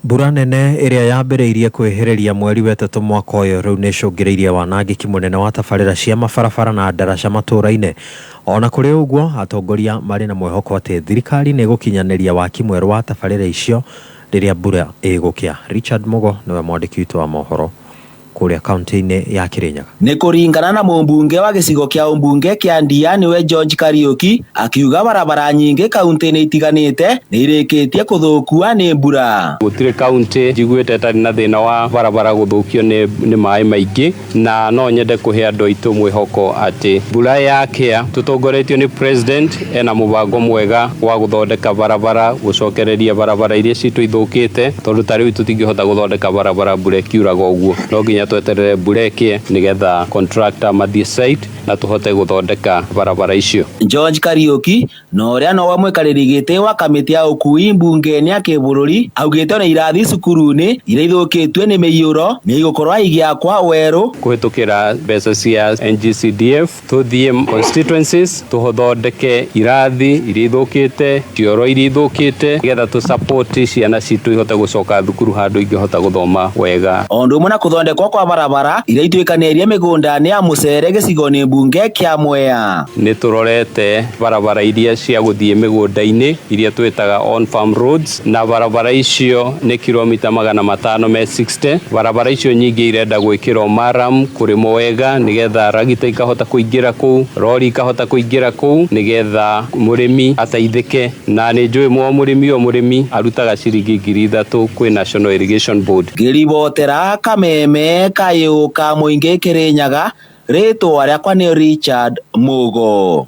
Mbura nene ĩrĩa yambĩrĩirie kwĩhĩrĩria mweri wa ĩtatũ mwaka ũyũ rĩu nĩĩcũngĩrĩirie wanangĩki mũnene wa tabarĩra cia mabarabara na ndaraca matũũra-inĩ. Ona kũrĩ ũguo, atongoria marĩ na mwĩhoko atĩ thirikari nĩ ĩgũkinyanĩria waki mwerũ wa tabarĩra icio rĩrĩa mbura ĩgũkĩa. Richard Mugo nĩwe mwandĩki witũ wa mohoro kũrĩa kaunti-inĩ ya Kirinyaga. Nĩ kũringana na mũmbunge wa gĩcigo kĩa ũmbunge kĩa Ndia nĩwe George Kariuki akiuga barabara nyingĩ kaunti-inĩ itiganĩte nĩ irĩkĩtie kũthũkua nĩ mbura. Gũtirĩ kaunti njiguĩte ĩtarĩ na thĩna wa barabara gũthũkio nĩ maĩ maingĩ, na no nyende kũhe andũ aitũ mwĩhoko atĩ mbura yakĩa tũtongoretio nĩ president ena mũbango mwega wa gũthondeka barabara, gũcokereria barabara iria citũ ithũkĩte, tondũ ta rĩu tũtingĩhota gũthondeka barabara mbura ĩkiuraga ũguo, no nginya tweterere mbura ĩkĩe nĩgetha contractor mathiĩ site na tũhote gũthondeka barabara icio. George Kariuki na ũrĩa nowe mũikarĩri gĩtĩ wa kamĩtĩ ya ũkui mbunge-inĩ ya kĩbũrũri augĩte ona irathi cukuru-inĩ iria ithũkĩtio nĩ mĩiyũro nĩ igũkorwo igĩakwa werũ kũhĩtũkĩra mbeca cia NGCDF tũthiĩ constituencies tũthondeke irathi iria ithũkĩte, cioro iria ithũkĩte, nĩgetha tũ support ciana citũ ihote gũcoka thukuru handũ ingĩhota gũthoma wega. O ũndũ ũmwe na kũthondekwo kwa barabara iria ituĩkanĩirie mĩgũnda-inĩ ya mũcere gĩcigo-inĩ mbunge kĩa Mwea. Nĩ tũrorete barabara iria cia gũthiĩ mĩgũnda-inĩ iria twĩtaga on farm roads, na barabara icio nĩ kilomita 560. Barabara icio nyingĩ irenda gwĩkĩrwo maram, kũrĩmwo wega nĩgetha ragita ikahota kũingĩra kũu, rori ikahota kũingĩra kũu nĩgetha mũrĩmi ateithĩke. Na nĩ njũĩ mũrĩmi o mũrĩmi arutaga ciringi 3,000 kwĩ National Irrigation Board. Ngĩribotera Kameme kayũ ka mũingĩ Kirinyaga, rĩtwa rĩakwa nĩ Richard Mugo.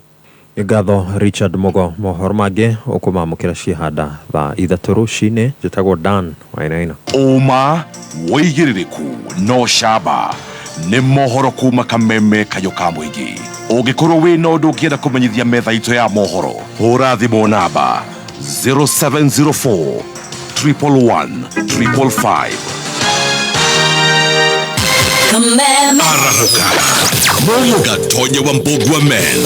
Ngatho Richard Mugo. Mohoro mangĩ ũkũmamũkĩra ciĩhanda thaa 3 rũcinĩ. Njĩtagwo Dan Wainaina. Ũma wĩigĩrĩrĩku no camba nĩ mohoro kuma Kameme kayũ ka mũingĩ. Ũngĩkorwo wĩna ũndũ ũngĩenda kũmenyithia metha itũ ya mohoro, hũra thimũ namba 0704 111 555. Arahuka Gatonya wa Mbugua men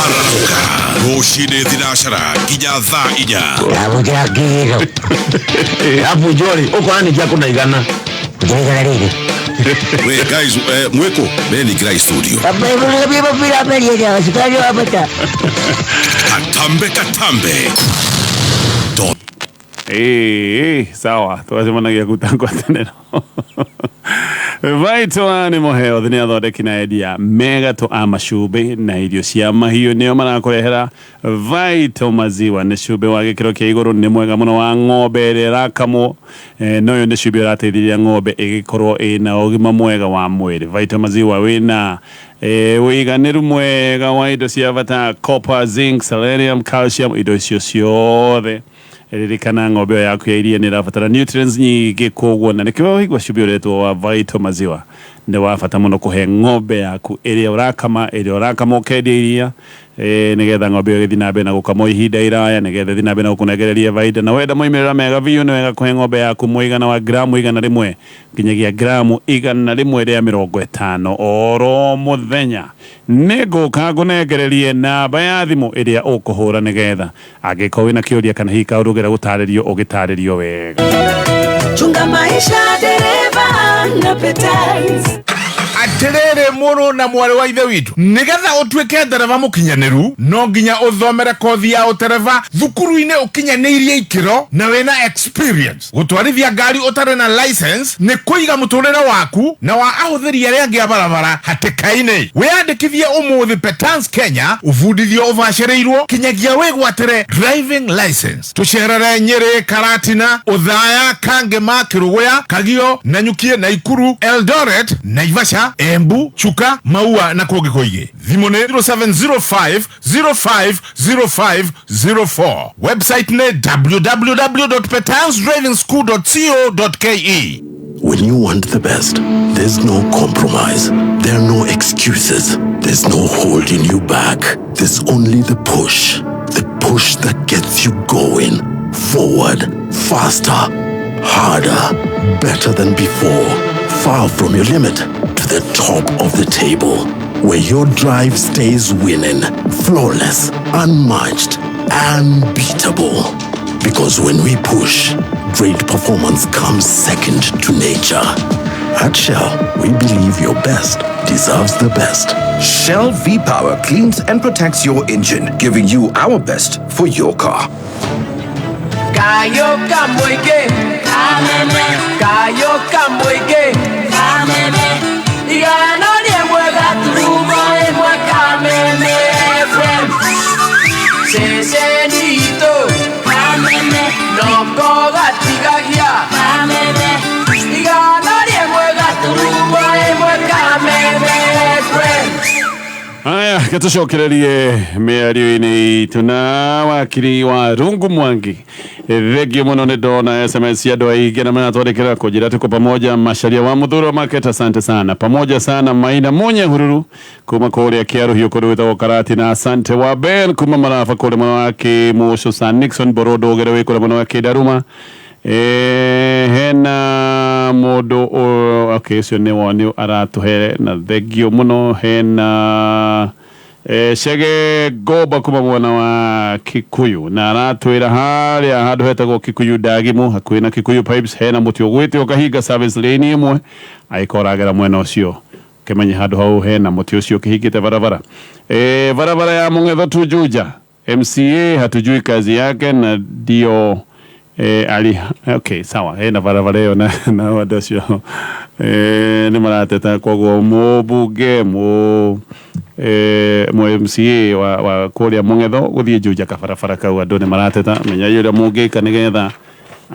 Arahuka rũcinĩ thinacara nginya thaa 4. Wait guys, mweko beni grai studio. Katambe katambe. Sawa, twacemanagia kutangwa tene no. Vaitwa nĩ mũheo thĩ nĩ athondeki na endia mega to a macumbĩ na irio cia mahiũ nĩo marakũrehera Vaito maziwa. Nĩ cumbĩ wa gĩkĩro kĩa igũrũ, nĩ mwega mũno wa ng'ombe ĩrĩa ĩrakamwo, na ũyũ nĩ cumbĩ ũrateithĩrĩria ng'ombe ĩgĩkorwo ĩna ũgima mwega wa mwĩrĩ. Vaito maziwa wĩna ũiganĩru mwega wa indo cia bata, copper, zinc, selenium, calcium, indo icio ciothe. Ririkana ng'ombe yaku ya iria nĩ ĩrabatara nutrients nyingĩ, koguo na nĩkĩo waigua cumbĩ ũretwo wa Vaito maziwa nĩ wa bata mũno kũhe ng'ombe yaku ĩrĩa ũrakama, ũkendia iria, nĩgetha ng'ombe ĩyo ĩgĩthiĩ na mbere na gũkamwo ihinda iraya, nĩgetha ĩthiĩ na mbere na gũkũnengereria baida. Na wenda moimĩrĩra mega biũ, nĩ wega kũhe ng'ombe yaku mũigana wa gramu 100 nginyagia gramu 150 oro mũthenya. Nĩ ngũka ngũnengererie namba ya thimũ ĩrĩa ũkũhũra nĩgetha angĩkorwo wĩna kĩũria kana hihi kaũndũ ũngĩenda gũtarĩrio ũgĩtarĩrio wega. Chunga maisha dereva na Petals. Atirĩrĩ mũrũ na mwarĩ wa ithe witũ, nĩgetha ũtuĩke ndereba mũkinyanĩru no nginya ũthomere kothi ya ũtereba thukuru-inĩ ũkinyanĩirie ikĩro na wĩna experience. Gũtwarithia ngari ũtarĩ na license nĩ kũiga mũtũrĩre waku na wa ahũthĩri arĩa angĩ a barabara hatĩka-inĩ. Wĩyandĩkithie ũmũthĩ Petans Kenya, ũbundithio ũbacĩrĩirwo kinyagia wĩgwatĩre driving license. Tũcerere Nyĩrĩ, Karatina, Othaya, Kangema, Kĩrũgũya, Kagio, Nanyukie, Naikuru, Eldoret, Naivasha, Embu, Chuka, Maua na kũngĩ kũingĩ. Thimũ nĩ 0705 05 05 04. Website nĩ www.petansdrivingschool.co.ke. When you want the best, there's no compromise. There are no excuses. There's no holding you back. There's only the push. The push that gets you going. Forward, faster, harder, better than before. Far from your limit, to the top of the table, where your drive stays winning, flawless, unmatched, unbeatable. Because when we push, great performance comes second to nature. At Shell, we believe your best deserves the best. Shell V Power cleans and protects your engine, giving you our best for your car. Kayo kamweke, kameme. Kayo kamweke, kameme. Igano ni turumo emwe kameme FM. Sesenito, kameme. Noko gatigagia, kameme. Igano ni turumo emwe kameme FM. Haya, gatucokererie mĩario-inĩ itũ na wakiri wa Rungu Mwangi. Thengio mũno nĩ ndona SMS ya andũ aingĩ na maratwandĩkĩra kũnjĩra tuko pamoja. Macharia wa Muthuro Market, asante sana. Pamoja sana Maina Munye Hururu kuma kũrĩa Kĩaruhiũ kũndũ gwĩtagwo Karati, na asante wa Ben kuma Maraba kũrĩa mwena wa Kĩmũcũ, San Nixon Borodo ũgere wĩ kũrĩa mwena wa Kĩndaruma. Hena mũndũ okay, ũcio nĩ woni aratũhe na thengio mũno. Hena Chege Goba kuma mwena wa Kikuyu na aratwĩra harĩa handũ hetagwo Kikuyu Ndagimu hakuhĩ na Kikuyu Pipes hena mũtĩ ũgwĩte ũkahinga service lane ĩmwe, agĩkoragera mwena ũcio kĩmenye handũ hau hena mũtĩ ũcio ũkĩhingĩte barabara. Barabara ya Mũng'etho tu Juja, MCA hatujui kazi yake na ndio ali okay sawa hena barabara ĩyo na andũ acio nĩ marateta koguo mũmbunge mũ MCA wa kũrĩa Mũng'etho gũthiĩ Juja kabarabara kau andũ nĩ marateta menya ũrĩa mũngĩka nĩgetha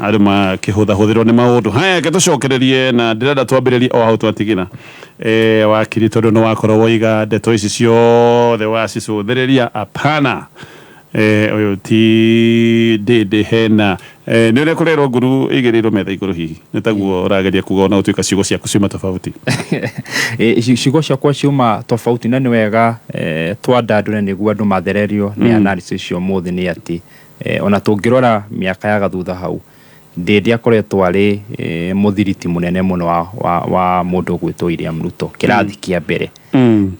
andũ makĩhũthahũthĩrwo nĩ maũndũ. Haya, reke tũcokererie na ndĩrenda twambĩrĩrie o hau twatigĩra wakiri tondũ nĩ wakorwo woiga ndeto ici ciothe wacicũthĩrĩria apana. Ũyũ ti ndĩndĩ hena nĩ ũrĩa kũrerwo nguru igĩrĩirwo metha igũrũ hihi nĩ taguo ũrageria kuga ona gũtuĩka ciugo ciaku ciuma tofauti. Ciugo ciakwa ciuma tofauti na nĩ wega twandandũre nĩguo andũ mathererio nĩ analysis cia ũmũthĩ nĩ atĩ ona tũngĩrora mĩaka ya gathutha hau Ndĩndĩ akoretwo arĩ mũthiriti mũnene mũno wa mũndũ ũgwĩtwo William Ruto kĩrathi kĩa mbere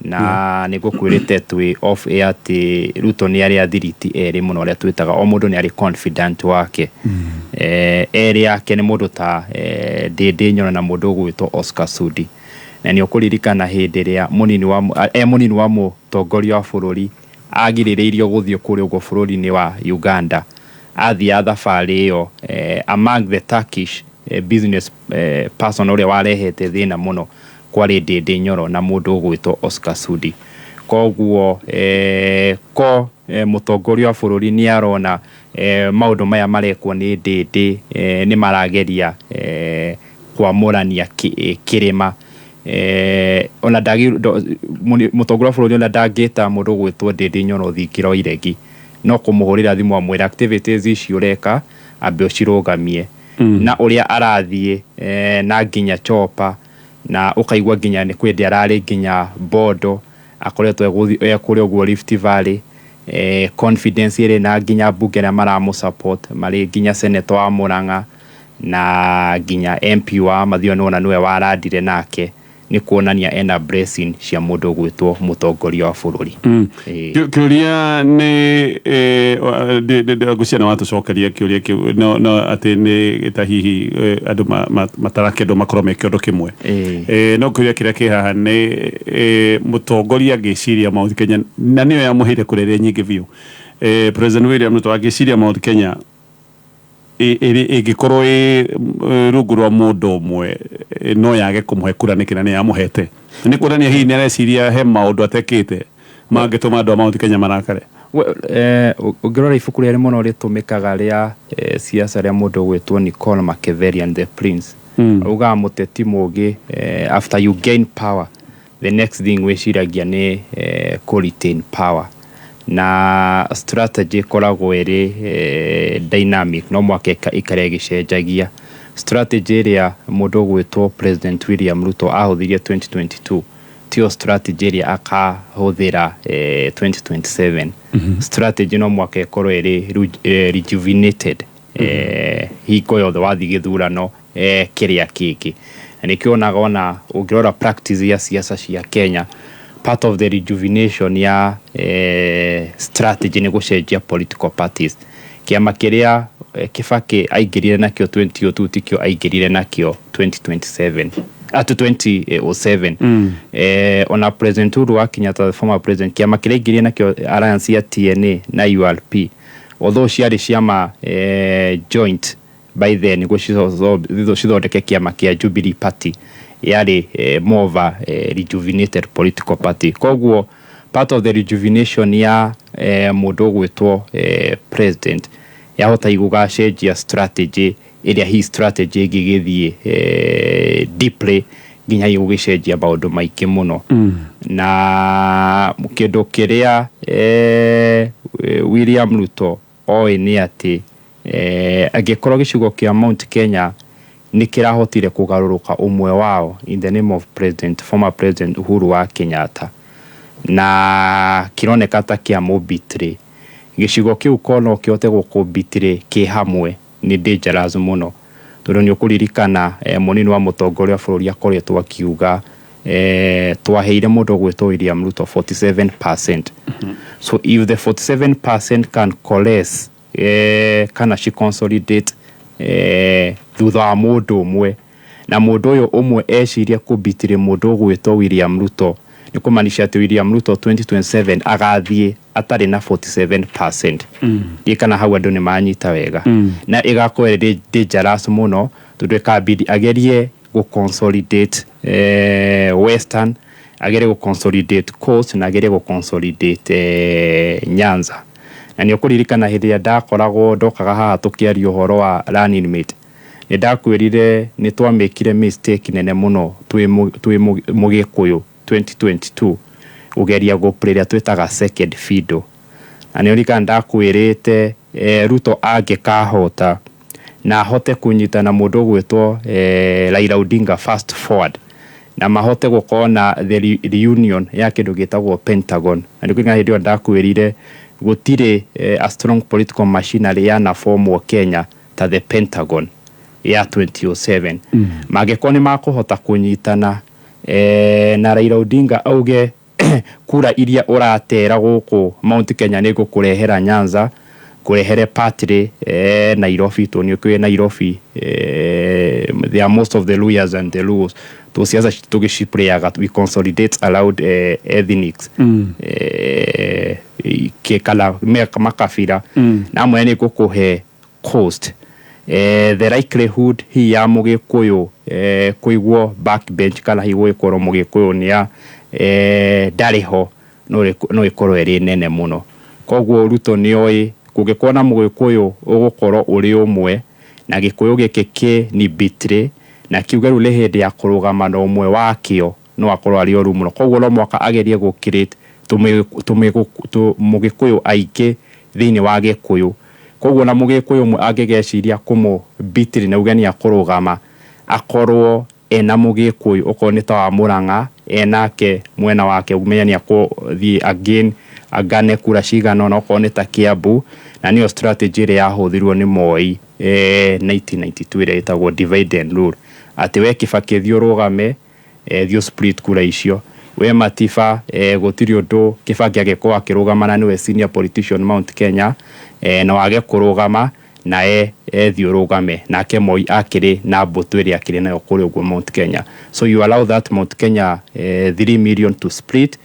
na nĩguo kwĩrĩte twĩ off air atĩ Ruto nĩ arĩ athiriti erĩ mũno arĩa twĩtaga o mũndũ nĩ arĩ confident wake. Erĩ yake nĩ mũndũ ta Ndĩndĩ Nyoro na mũndũ ũgwĩtwo Oscar Sudi, na nĩ ũkũririkana hĩndĩ ĩrĩa mũnini wa mũtongoria wa bũrũri agirĩrĩirio gũthiĩ kũrĩa ũguo bũrũri-inĩ wa Uganda athiaga thabarĩ ĩyo among the Turkish business person ũrĩa warehete thĩna mũno kwarĩ Ndĩndĩ Nyoro na mũndũ ũgwĩtwo Oscar Sudi. Koguo ko mũtongoria wa bũrũri nĩ arona maũndũ maya marekwo nĩ Ndĩndĩ nĩ marageria kwamũrania kĩrĩma ona mũtongoria wa bũrũri ona ndangĩta mũndũ ũgwĩtwo Ndĩndĩ Nyoro thingira iregi no kũmũhũrĩra thimũ amwĩra activities ici ũreka ambe ũcirũgamie na ũrĩa arathiĩ na nginya chopa na ũkaigua nginya nĩ kwĩndĩ ararĩ nginya Bondo akoretwo kũrĩa ũguo Rift Valley confidence ĩrĩ na nginya mbunge arĩa maramũ support marĩ nginya senator wa Murang'a na nginya MP wa Mathio nĩwona nĩwe warandire nake nĩ kuonania ena blessing cia mũndũ ũgwĩtwo mũtongoria wa bũrũri. Kĩũria nĩ ngwĩciria nĩ watũcokeria kĩũria kĩu no atĩ nĩ ta hihi andũ matarakendwo makorwo me kĩondo kĩmwe. No kĩũria kĩrĩa kĩ haha nĩ mũtongoria angĩciria Mount Kenya na nĩyo yamũheire kura ĩrĩa nyingĩ biũ, President William Ruto angĩciria Mount Kenya ĩngĩkorwo ĩ rungu rwa mũndũ ũmwe no yage kũmũhe kura nĩkĩ na nĩ yamũhete nĩ kuonania hihi nĩ areciria he maũndũ atekĩte mangĩtũma andũ a Mount Kenya marakare. Ũngĩrora ibuku rĩrĩa mũno rĩtũmĩkaga rĩa siasa rĩa mũndũ ũgwĩtwo Nicole Machiavelli and the Prince, augaga mũteti mũũgĩ after you gain power the next thing wĩciragia nĩ kũ retain power na strategy ĩkoragwo ĩrĩ dynamic no mwaka ĩikare ĩgĩcenjagia. Strategy ĩrĩa mũndũ ũgwĩtwo President William Ruto ahũthĩrie 2022 tiyo strategy ĩrĩa akahũthĩra 2027. Strategy no mwaka ĩkorwo ĩrĩ rejuvenated hingo yothe wathiĩ gĩthurano kĩrĩa kĩngĩ. Na nĩkĩo onaga ona ũngĩrora practice ya siasa cia Kenya, part of the rejuvenation ya strategy nĩ gũcenjia political parties. Kĩama kĩrĩa Kibaki aingĩrire nakĩo 2002 tikĩo aingĩrire nakĩo 2027 at 2007. Ona President Uhuru wa Kenyatta, the former president, kĩama kĩrĩa aingĩrire nakĩo, alliance ya TNA na URP, although ciarĩ ciama joint by then nĩguo cithondeke kĩama kĩa Jubilee Party, yarĩ more of a rejuvenated political party. Koguo part of the rejuvenation ya mũndũ ũgwĩtwo president yahota gũgacenjia strategy ĩrĩa hi strategy ĩngĩgĩthiĩ deeply nginya gũgĩcenjia maũndũ maingĩ mũno. Na kĩndũ kĩrĩa William Ruto oĩ nĩ atĩ angĩkorwo gĩcigo kĩa Mount Kenya nĩ kĩrahotire kũgarũrũka ũmwe wao in the name of president, former President Uhuru wa Kenyatta, na kĩroneka ta kĩa mũbitire gĩcigo kĩu, ko no kĩhote gũkũbitire kĩ hamwe, nĩ dangerous mũno, tondũ nĩ ũkũririkana mũnini wa mũtongoria wa bũrũri akoretwo akiuga twaheire mũndũ ũgwĩtwo William Ruto 47%. So if the 47% can coalesce kana ci consolidate thutha wa mũndũ ũmwe, na mũndũ ũyũ ũmwe ecirie kũbitire mũndũ ũgwĩtwo William Ruto, nĩ kũmaanisha atĩ William Ruto 2027 agathiĩ atarĩ na 47%. Ndiĩ kana hau andũ nĩ manyita wega. Na ĩgakorwo ĩrĩ dangerous mũno, tondũ ĩkabidi agerie gũ consolidate Western, agerie gũ consolidate Coast, na agerie gũ consolidate Nyanza. Na nĩ ũkũririkana hĩndĩ ĩrĩa ndakoragwo ndokaga haha tũkĩaria ũhoro wa running mate, nĩ ndakwĩrire nĩ twamĩkire mistake nene mũno twĩ mũgĩkũyũ 2022 gũgeria gũ-play ĩrĩa twĩtaga second fiddle. Na nĩ ũririkana ndakwĩrĩte Ruto angĩkahota na ahote kũnyitana mũndũ ũgwĩtwo Raila Odinga fast forward, na mahote gũkorwo na the reunion ya kĩndũ gĩtagwo Pentagon, na nĩ kũringana hĩndĩ ĩyo ndakwĩrire gũtirĩ a strong political machinery yanabomwo Kenya ta the Pentagon ya 2007. Mangĩkorwo nĩ makũhota kũnyitana na Raila Odinga auge kura iria ũratera gũkũ Mount Kenya nĩ ngũkũrehera Nyanza, kũrehere partly Nairobi, tondũ nĩ ũkĩũĩ Nairobi they are most of the Luhyas and the Luos, to siasa tũgĩciplayaga we consolidate around ethnics kana makabira. Na amwe nĩ ngũkũhe Coast, the likelihood hi ya mũgĩkũyũ kũigwo backbench kana hi gũgĩkorwo mũgĩkũyũ nĩ ndarĩ ho no ĩkorwo ĩrĩ nene mũno. Koguo Ruto nĩ oĩ kũngĩkorwo na mũgĩkũyũ ũgũkorwo ũrĩ ũmwe na gĩkũyũ gĩkĩ kĩ ni betray na kiuge rĩu nĩ hĩndĩ ya kũrũgama na ũmwe wakĩo, no akorwo arĩ ũru mũno. Koguo no mwaka agerie gũ create mũgĩkũyũ aingĩ thĩinĩ wa gĩkũyũ. Koguo na mũgĩkũyũ ũmwe angĩgeciria kũmũ betray na uge nĩ akũrũgama, akorwo ena mũgĩkũyũ okorwo nĩ ta wa Murang'a enake mwena wake, ũmenye nĩ akũthiĩ again agane kura cigana ũna, okorwo nĩ ta Kiambu. Na nĩyo strategy ĩrĩa yahũthĩrwo nĩ Moi 1992 ĩrĩa ĩtagwo divide and rule, atĩ we Kibaki thiĩ ũrũgame, thiĩ split kura icio, we Matiba gũtirĩ ũndũ Kibaki angĩkorwo akĩrũgama na nĩwe senior politician Mount Kenya, na wage kũrũgama nae thiĩ ũrũgame nake. Moi akĩrĩ na mbũtũ ĩrĩa akĩrĩ nayo kũrĩa ũguo Mount Kenya. So you allow that Mount Kenya 3 million to split,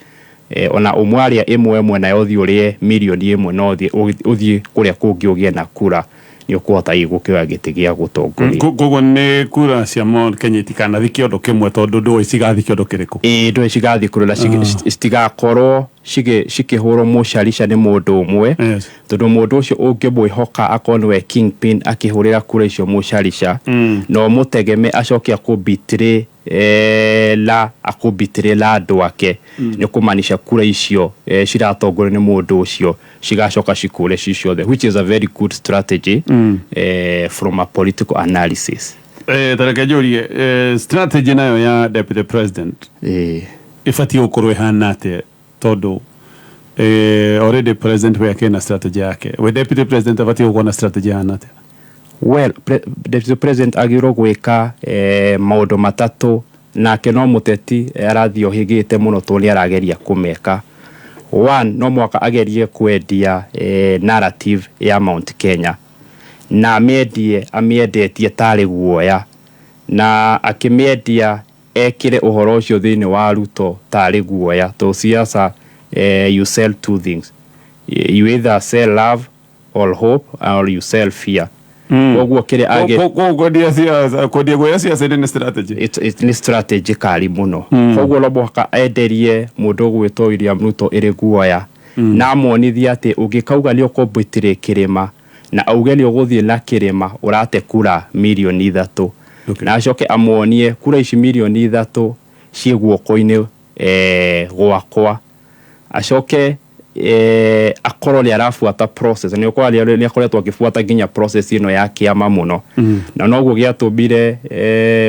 ona ũmwe arĩa ĩmwe ĩmwe, nayo ũthiĩ ũrĩe mirioni 1, no ũthiĩ kũrĩa kũngĩ ũgĩe na kura, nĩ ũkũhota gũkĩoya gĩtĩ gĩa gũtongoria. Koguo nĩ kura cia Mount Kenya itikanathi kĩondo kĩmwe, tondũ ndũĩ cigathi kĩondo kĩrĩkũ. Ĩĩ, ndũĩ cigathiĩ kũrĩa, citigakorwo cikĩhũrwo mũcarica nĩ mũndũ ũmwe, tondũ mũndũ ũcio ũngĩmwĩhoka akorwo nĩwe kingpin akĩhũrĩra kura icio mũcarica, no mũtegeme acoke akũbitĩrĩ la akũbitĩrĩ la andũ ake. Nĩ kũmaanisha kura icio ciratongorio nĩ mũndũ ũcio cigacoka cikũre ci ciothe, which is a very good strategy from a political analysis. Tareke njũrie, strategy nayo ya deputy president ĩbatiĩ gũkorwo ĩhana atĩa, tondũ already president we akĩna strategy yake, we deputy president abatiĩ gũkorwo na strategy ĩhana atĩa? Well, deputy president agĩrĩirwo gwĩka maũndũ matatũ, nake no mũteti arathiĩ ohĩgĩte mũno tondũ nĩ arageria kũmeka. One, no mũhaka agerie kwendia narrative ya Mount Kenya, na amĩendie amĩendetie tarĩ guoya, na akĩmĩendia ekĩre ũhoro ũcio thĩinĩ wa Ruto tarĩ guoya, tondũ siasa, you sell two things: you either sell love or hope, or you sell fear. Koguo kĩrĩa Kwendia siasa, kwendia guoya siasa-inĩ nĩ strategy. Nĩ strategy kari mũno. Koguo no mũhaka enderie mũndũ ũgwĩtwo William Ruto ĩrĩ guoya, na amuonithie atĩ ũngĩkauga nĩ ũkũmbĩtĩrĩ kĩrĩma na auge nĩ ũgũthiĩ na kĩrĩma, ũrate kura mirioni 3. Na acoke amuonie kura ici mirioni 3 ciĩ guoko-inĩ gwakwa. Acoke akorwo nĩ arabuata process, nĩ ũkora nĩ akoretwo akĩbuata nginya process ĩno ya kĩama mũno, na noguo gĩatũmire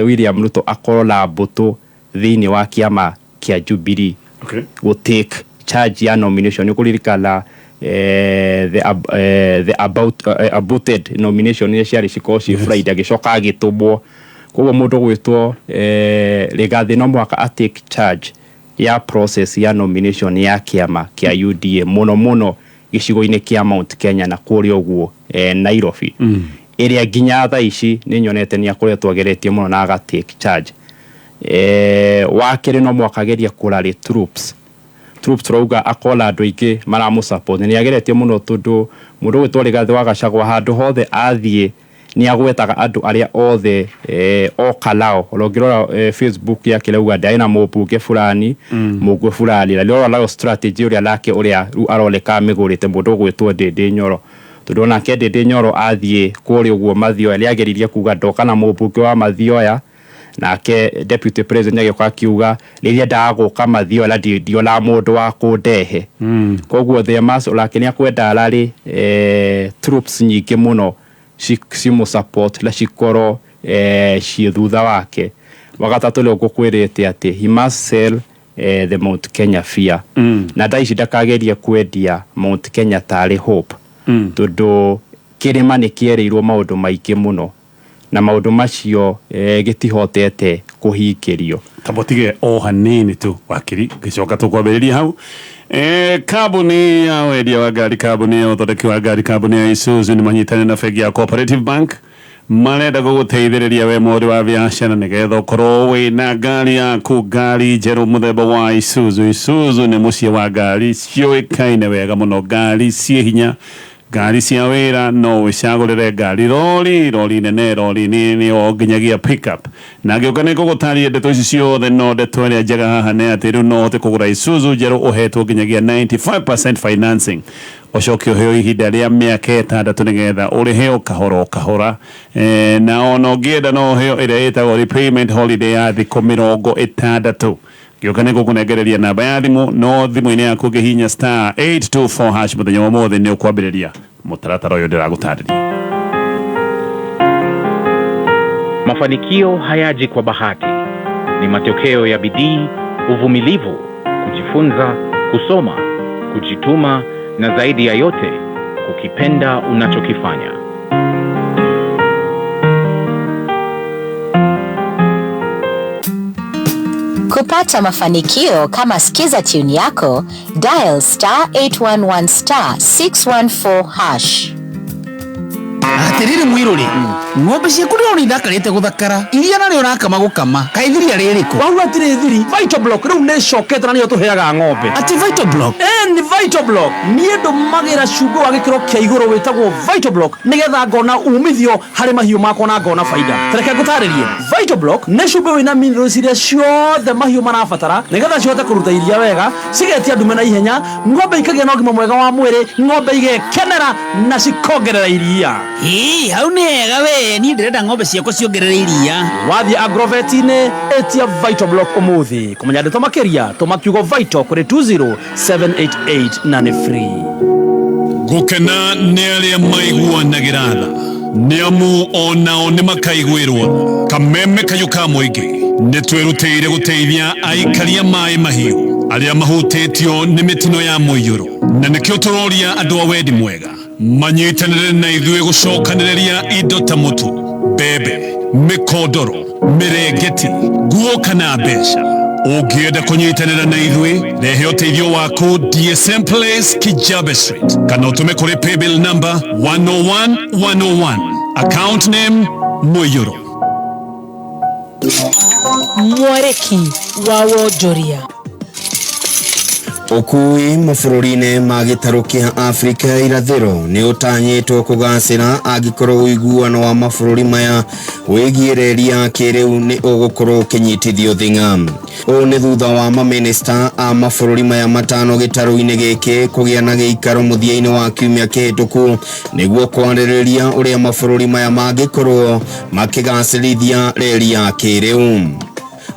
William Ruto akorwo na mbũtũ thĩinĩ wa kĩama kĩa Jubilee gũ take charge ya nomination. Nĩ kũririkana the about aborted nomination iria ciarĩ cikorwo ciĩ Friday, agĩcoka agĩtũmwo. Koguo mũndũ gwĩtwo Rigathĩ no mũhaka a take charge ya process ya nomination ya kĩama kĩa UDA, mũno mũno gĩcigo-inĩ kĩa Mount Kenya na kũrĩa ũguo Nairobi, ĩrĩa nginya thaa ici nĩ nyonete nĩ akoretwo ageretie mũno na aga take charge. Wa kerĩ, no mũhaka agerie kũrally troops. Troops turauga akorwo na andũ aingĩ maramũ support. Nĩ ageretie mũno, tondũ mũndũ ũgwĩtwo Rigathĩ wa Gachagua handũ hothe athiĩ nĩ agwetaga andũ arĩa othe oka nao. Ona ũngĩrora Facebook yake, rauga ndarĩ na mũmbunge fulani, mũngwe fulani, na nĩũrona nayo strategy ũrĩa nake ũrĩa rĩu aroneka amĩgũrĩte, mũndũ ũgwĩtwo Ndĩndĩ Nyoro, tondũ onake Ndĩndĩ Nyoro athiĩ kũrĩa ũguo Mathioya nĩ ageririe kuga ndoka na mũmbunge wa Mathioya, nake deputy president agĩũka akiuga rĩrĩa ndagũka Mathioya na ndionaga mũndũ wa kũndehe. Koguo the mass onake nĩ akwenda rally troops nyingĩ mũno cimũ support na cikorwo ciĩ thutha wake. Wagatatũ, rĩu ngũkwĩrĩte atĩ he must sell the Mount Kenya fear, na thaa ici ndakagerie kwendia Mount Kenya tarĩ hope, tondũ kĩrĩma nĩ kĩerĩirwo maũndũ maingĩ mũno na maũndũ macio gĩtihotete kũhingĩrio. Tambotige o hanini tu, wakiri, gĩcoka tũkwambĩrĩria hau. Kambuni ya wendia wa ngari, kambuni ya ũthondeki wa ngari, kambuni ya Isuzu nĩ manyitanĩire na bengi ya Cooperative Bank, marenda gũgũteithĩrĩria we mũhũri wa biacara nĩgetha ũkorwo wĩna ngari yaku, ngari njerũ mũthemba wa Isuzu. Isuzu nĩ mũciĩ wa ngari ciũĩkaine wega mũno, ngari ciĩ hinya, ngari cia wĩra. No wĩcagũrĩre ngari rori, rori nene, rori nini, o nginyagia pickup. Na ngĩũka nĩ ngũgũtarĩria ndeto ici ciothe, no ndeto ĩrĩa njega haha nĩ atĩ rĩu no ũhote kũgũra Isuzu njerũ ũhetwo nginyagia 95% financing, ũcoke ũheo ihinda rĩa mĩaka 6 nĩgetha ũrĩhe o kahora o kahora. Na ona ũngĩenda no ũheo ĩrĩa ĩtagwo repayment holiday ya thikũ 60. Gĩũka nĩ ngũkũnengereria namba ya thimũ, no thimũ-inĩ yaku ũngĩhihinya *824# mũthenya wa ũmũthĩ nĩ ũkwambĩrĩria mũtaratara ũyũ ndĩragũtarĩria. Mafanikio hayaji kwa bahati, ni matokeo ya bidii, uvumilivu, kujifunza, kusoma, kujituma na zaidi ya yote, kukipenda unachokifanya. Kupata mafanikio kama Skiza tune yako, dial *811*614#. Atiriri mwiruri, ng'ombe ciaku ndĩrona ithakarĩte gũthakara, iria narĩo ũrakama gũkama, kaĩ thiria rĩrĩkũ? Wauga atirĩ thiri, Vital Block rĩu nĩ ĩcokete na nĩyo tũheaga ng'ombe. Atĩ Vital Block? Ĩ ni Vital Block. Niĩ ndũmagĩra cumbĩ wa gĩkĩro kĩa igũrũ wĩtagwo Vital Block nĩgetha ngona umithio harĩ mahiũ makwa na ngona baida. Ta reke ngũtarĩrie. Vital Block nĩ cumbĩ wĩna minerals iria ciothe mahiũ marabatara nĩgetha cihote kũruta iria wega, cigetia ndume na ihenya, ng'ombe ikagĩa na ũgima mwega wa mwĩrĩ, ng'ombe igekenera na cikongerera iria. Ĩ, hau nĩ hega we, niĩ ndĩrenda ng'ombe ciakwa ciongerere iria. Wathiĩ agrovet-inĩ ĩtia Vital Block ũmũthĩ. Kũmenya ndeto makĩria tũma kiugo Vital kũrĩ 20788 na nĩ free. Gũkena nĩ arĩa maiguanagĩra tha. Nĩ amu onao nĩ makaiguĩrwo. Kameme kayũ ka mũingĩ nĩ twĩrutĩire gũteithia aikaria maĩ mahiũ arĩa mahutĩtio nĩ mĩtino ya mũiyũro, na nĩkĩo tũroria andũ a wendi mwega manyitanĩre na ithuĩ gũcokanĩrĩria indo ta mũtu, mbembe, mĩkondoro, mĩrengeti, nguo kana mbeca. Ũngĩenda kũnyitanĩra na ithuĩ, rehe ũteithio waku DSM Place, Kijabe Street, kana ũtũme kũrĩ paybill number 101101, account name Mũiyũro. Mwarĩki wa wonjoria. Ũkui mabũrũri-inĩ ma gĩtarũ kĩa Afrika ya irathĩro nĩ ũtanyĩtwo kũgacĩra angĩkorwo ũiguano wa mabũrũri maya wĩgiĩ reri ya kĩrĩu nĩ ũgũkorwo ũkĩnyitithio thing'a. Ũũ nĩ thutha wa mamĩnĩsta a mabũrũri maya matano gĩtarũ-inĩ gĩkĩ kũgĩa na gĩikaro mũthia-inĩ wa kiumia kĩhĩtũku nĩguo kwarĩrĩria ũrĩa mabũrũri maya mangĩkorwo makĩgacĩrithia reri ya kĩrĩu.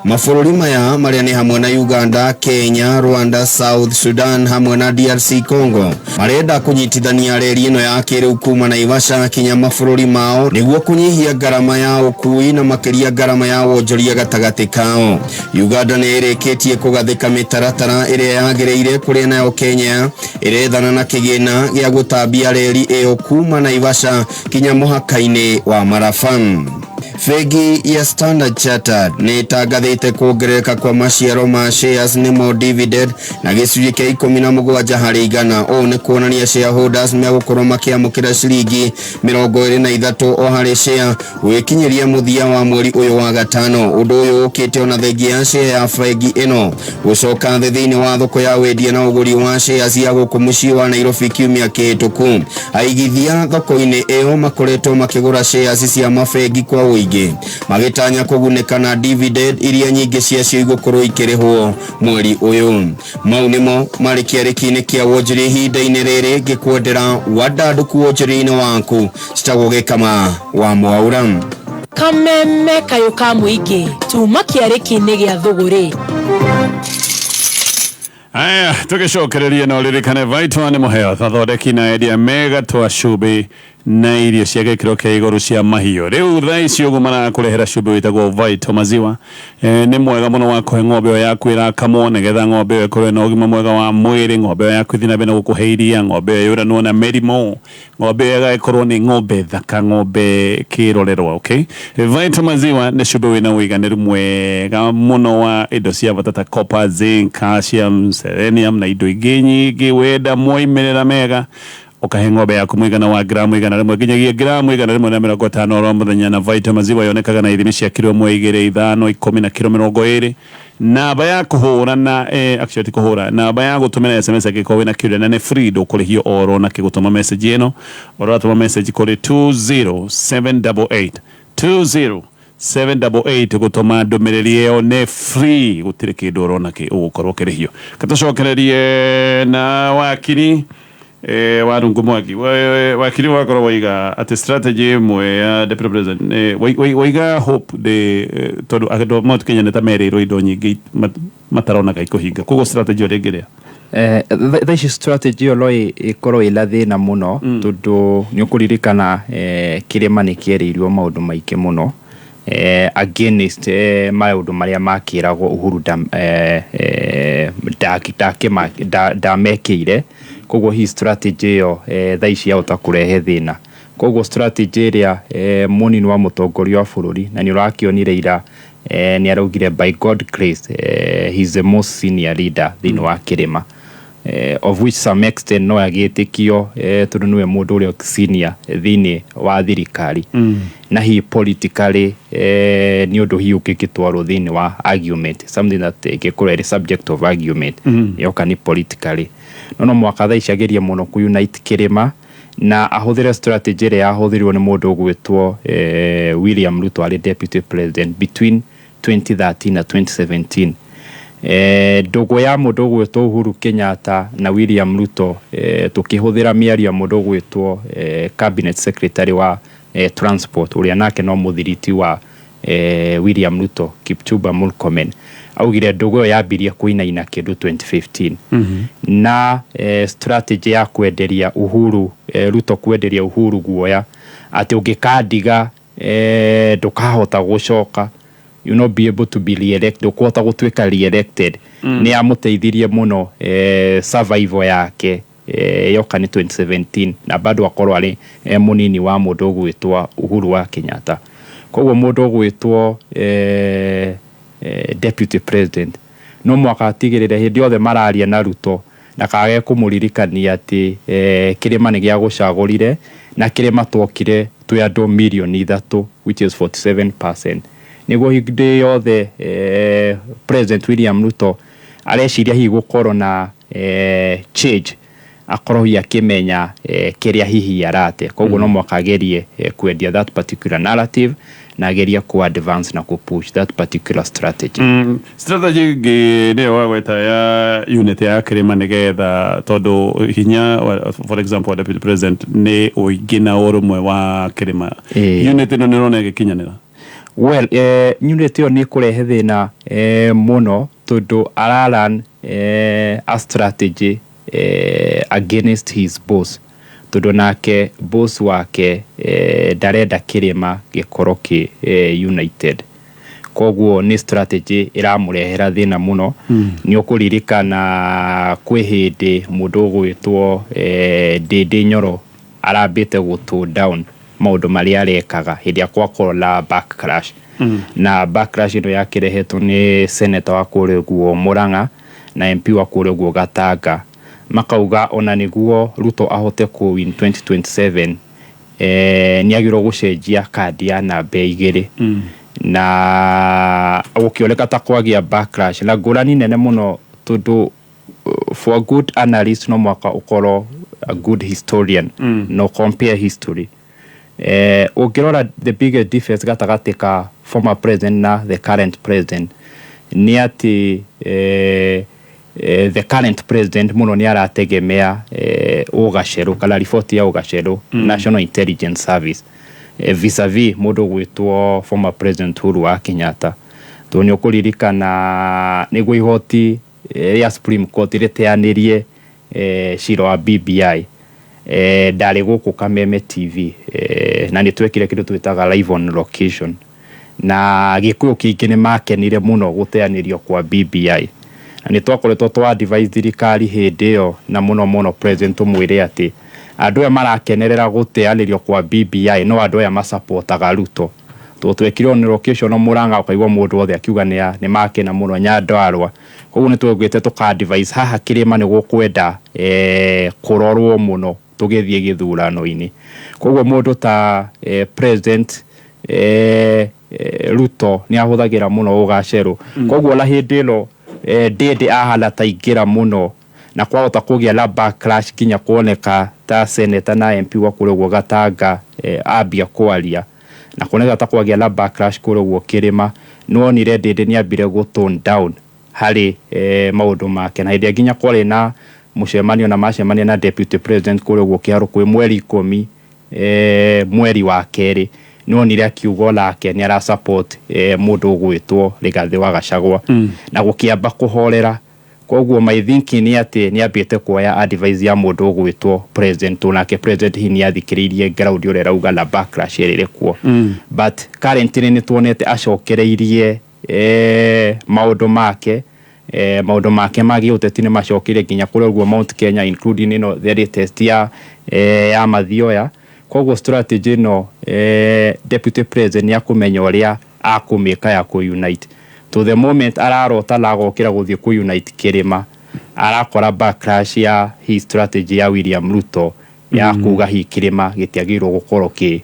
Mabũrũri maya marĩa nĩ hamwe na Uganda, Kenya, Rwanda, South Sudan hamwe na DRC Congo marenda kũnyitithania reri ĩno ya kĩrĩu kuma Naivasha kinya mabũrũri mao nĩguo kũnyihia ngarama ya ũkui na makĩria ngarama ya wonjoria gatagatĩ kao. Uganda nĩ ĩrĩkĩtie kũgathĩka mĩtaratara ĩrĩa yagĩrĩire, kũrĩa nayo Kenya ĩrethana na kĩgĩna gĩa gũtambia reri ĩyo kuma Naivasha kinya mũhaka-inĩ wa Marafan. Bengi ya Standard Chartered nĩ ĩtangathĩte kuongerereka kwa maciaro ma shares nĩmo dividend na gĩcunjĩ kĩa 17%. Ũũ nĩ kuonania shareholders megũkorwo makĩamũkĩra ciringi 23 o harĩ share gwĩkinyĩria mũthia wa mweri ũyũ wa gatano. Ũndũ ũyũ ũkĩte ona thengia ya share ya bengi ĩno gũcoka thĩ thĩinĩ wa thoko ya wendia na ũgũri wa shares ya gũkũ mũciĩ wa Nairobi kiumia kĩhĩtũku. Aigithia thoko-inĩ ĩyo makoretwo makĩgũra shares cia mabengi kwa ũingĩ magĩtanya kũgunĩka na dividend iria nyingĩ ciacio igũkorwo ikĩrĩhwo mweri ũyũ. Mau nĩmo marĩ kĩarĩki-inĩ kĩa wonjoria ihinda-inĩ rĩrĩ, ngĩkwendera wandandũku wonjoria-inĩ waku. Citagwo Gĩkama wa Mwaura. Kameme kayũ ka mũingĩ tuma kĩarĩki-inĩ gĩa thũgũrĩ. Aya, tũgĩcokereria na ũririkane Vital Animal Health, athondeki na endia mega twa cumbĩ na irio cia gĩkĩro kĩa igũrũ cia mahiũ. Rĩu thaa ici ũguo marakũrehera cumbĩ wĩtagwo Vital Maziwa. Nĩ mwega mũno wa kũhe ng'ombe ĩyo yaku ĩrakamwo nĩgetha ng'ombe ĩyo ĩkorwo na ũgima mwega wa mwĩrĩ, ng'ombe ĩyo yaku ĩthiĩ na mbere na gũkũhe iria, ng'ombe ĩyo yũranwo na mĩrimũ, ng'ombe ĩyo ĩgagĩkorwo nĩ ng'ombe thaka, ng'ombe kĩrorerwa. Okay, Vital Maziwa nĩ cumbĩ wĩna ũiganĩru mwega mũno wa indo cia bata ta copper, zinc, calcium, selenium na indo ingĩ nyingĩ. Wenda moimĩrĩra mega ukahe ng'ombe yaku mũigana wa gramu 100 nginyagia gramu 150 oro mũthenya. Na Vital Maziwa yonekaga na ithimi cia kiro 1, 2, 5, 10 na kiro 20. Namba ya kũhũra na actually ti kũhũra, namba ya gũtũmĩra SMS angĩkorwo wĩna kĩũria na nĩ free, ndũkũrĩhio oro na kĩgũtũma message ĩno. Ũratũma message kũrĩ 20788 20788 gũtũma ndũmĩrĩri ĩyo nĩ free, gũtirĩ kĩndũ ũrona kĩ ũgũkorwo ũkĩrĩhio. Katũcokererie na wakiri Warungu Mwangi. Wakiri wakorwo waiga atĩ strategy ĩmwe ya deputy president waiga hope the tondũ andũ Mount Kenya nĩ ta merĩirwo indo nyingĩ mataronaga ikũhinga, koguo strategy ĩyo rĩngĩ rĩa Thaa ici strategy ĩyo no ĩkorwo ĩna thĩna mũno, tondũ nĩ ũkũririkana kĩrĩma nĩ kĩerĩirwo maũndũ maingĩ mũno against maũndũ marĩa makĩragwo Uhuru ndamekĩire. Koguo hi strategy ĩyo thaa ici yahota kũrehe thĩna. Koguo strategy ĩrĩa mũnini wa mũtongoria wa bũrũri, na nĩ ũrakĩonire ira, nĩ araugire by God grace he is the most senior leader thĩinĩ wa kĩrĩma, of which some extent no agĩtĩkio, tondũ nĩwe mũndũ ũrĩa senior thĩinĩ wa thirikari. Na hi politically nĩ ũndũ hi ũngĩgĩtwarwo thĩinĩ wa argument, something that ĩngĩkorwo ĩrĩ subject of argument. Yoka nĩ politically no mwaka thaa ici agerie mũno kũ unite kĩrĩma na ahũthĩre strategy ĩrĩa yahũthĩrirwo nĩ mũndũ ũgwĩtwo William Ruto arĩ deputy president between 2013 na 2017. Ndũgũ ya mũndũ ũgwĩtwo Uhuru Kenyatta na William Ruto, tũkĩhũthĩra mĩario ya mũndũ ũgwĩtwo cabinet secretary wa transport, ũrĩa nake no mũthiriti wa William Ruto, Kipchumba Murkomen, Augire ndũgũ ĩyo yambirie kũinaina kĩndũ 2015 na strategy ya kwenderia Uhuru, Ruto kwenderia Uhuru guoya atĩ ũngĩkandiga ndũkahota gũcoka, you not be able to be re-elected, ndũkũhota gũtuĩka re-elected. Nĩ yamũteithirie mũno survival yake yoka nĩ 2017 na bado akorwo arĩ mũnini wa mũndũ ũgwĩtwo Uhuru wa Kenyatta. Koguo mũndũ ũgwĩtwo deputy president no mwaka atigĩrĩre hĩndĩ yothe mararia na Ruto ndakage kũmũririkania atĩ kĩrĩma nĩ gĩa gũcagũrire na kĩrĩma twokire twĩ andũ mirioni 3, which is 47%, nĩguo hĩndĩ yothe President William Ruto areciria hihi gũkorwo na change, akorwo hihi akĩmenya kĩrĩa hihi arate. Koguo no mwaka agerie kwendia that particular narrative na agerie ku advance na ku push that particular strategy. Strategy ĩngĩ nĩyo wagweta ya unit ya kĩrĩma, nĩgetha tondũ hinya for example wa deputy president nĩ ũingĩ na ũrũmwe wa kĩrĩma. Unit ĩno nĩ ũrona ĩgĩkinyanĩra? Well, unit ĩyo nĩ ĩkũrehe thĩna mũno tondũ araran a strategy against his boss, tondũ nake boss wake ndarenda kĩrĩma gĩkorwo kĩ united. Koguo nĩ strategy ĩramũrehera thĩna mũno. Nĩ ũkũririkana kwĩ hĩndĩ mũndũ ũgwĩtwo Ndĩndĩ Nyoro arambĩte gũ tone down maũndũ marĩa arekaga hĩndĩ ĩrĩa gwakorwo na backlash. Na backlash ĩno yakĩrehetwo nĩ senator wa kũrĩa ũguo Murang'a na MP wa kũrĩa ũguo Gatanga, makauga ona nĩguo Ruto ahote kũ win 2027 nĩ agĩrĩirwo gũcenjia kandi ya namba 2. Na gũkĩoneka ta kwagĩa backlash na ngũrani nene mũno, tondũ for a good analyst no mwaka ũkorwo a good historian. No compare history, ũngĩrora the biggest difference gatagatĩ ka former president na the current president nĩ atĩ the current president mũno nĩ arategemea ũgacerũ kana riboti ya ũgacerũ, National Intelligence Service, vis-a-vis mũndũ gwĩtwo former president Uhuru wa Kenyatta, tondũ nĩ ũkũririkana nĩguo igoti rĩa Supreme Court rĩteanĩrie cira wa BBI, ndarĩ gũkũ Kameme TV, na nĩ twekire kĩndũ twĩtaga live on location, na Gĩkũyũ kĩingĩ nĩ makenire mũno gũteanĩrio kwa BBI. Na nĩ twakoretwo twa advise thirikari hĩndĩ ĩyo, na mũno mũno president, tũmwĩre atĩ andũ aya marakenerera gũteanĩrio kwa BBI no andũ aya masapotaga Ruto, tondũ twekire on location Murang'a, ũkaigua mũndũ wothe akiuga nĩ makena mũno Nyandarua. Koguo nĩ twegwĩte tũka advise haha kĩrĩma nĩ gũkwenda kũrorwo mũno tũgĩthiĩ gĩthurano-inĩ. Koguo mũndũ ta president Ruto nĩ ahũthagĩra mũno ũgacerũ. Koguo ona hĩndĩ ĩno Ndĩndĩ ahana ta ingĩra mũno na kwahota kũgĩa na backlash nginya kuoneka ta senator na MP wa kũrĩa ũguo Gatanga ambia kwaria na kuoneka ta kwagĩa na backlash kũrĩa ũguo kĩrĩma. Nĩwonire Ndĩndĩ nĩ ambire gũ tone down harĩ maũndũ make, na hĩndĩ ĩrĩa nginya kwarĩ na mũcemanio na macemania na deputy president kũrĩa ũguo Kĩharũ kwĩ mweri 10 mweri wa kerĩ, nĩwonire akiuga onake nĩ ara support mũndũ ũgwĩtwo Rigathĩ wa Gachagua. Na gũkĩamba kũhorera. Koguo my thinking nĩ atĩ nĩ ambĩte kuoya advice ya mũndũ ũgwĩtwo president, nake president hihi nĩ athikĩrĩirie ground ũrĩa ĩrauga na backlash ĩrĩa ĩrĩ kuo. But currently nĩ tuonete acokereirie maũndũ make ma gĩũteti nĩ macokire nginya kũrĩa ũguo Mount Kenya, including ĩno the latest ya Mathioya. Koguo strategy ĩno deputy president nĩ akũmenya ũrĩa akũmĩka ya kũ unite. To the moment ararota na agokĩra gũthiĩ kũ unite kĩrĩma, arakora backlash ya his strategy ya William Ruto ya kuga hihi kĩrĩma gĩtiagĩrĩirwo gũkorwo kĩ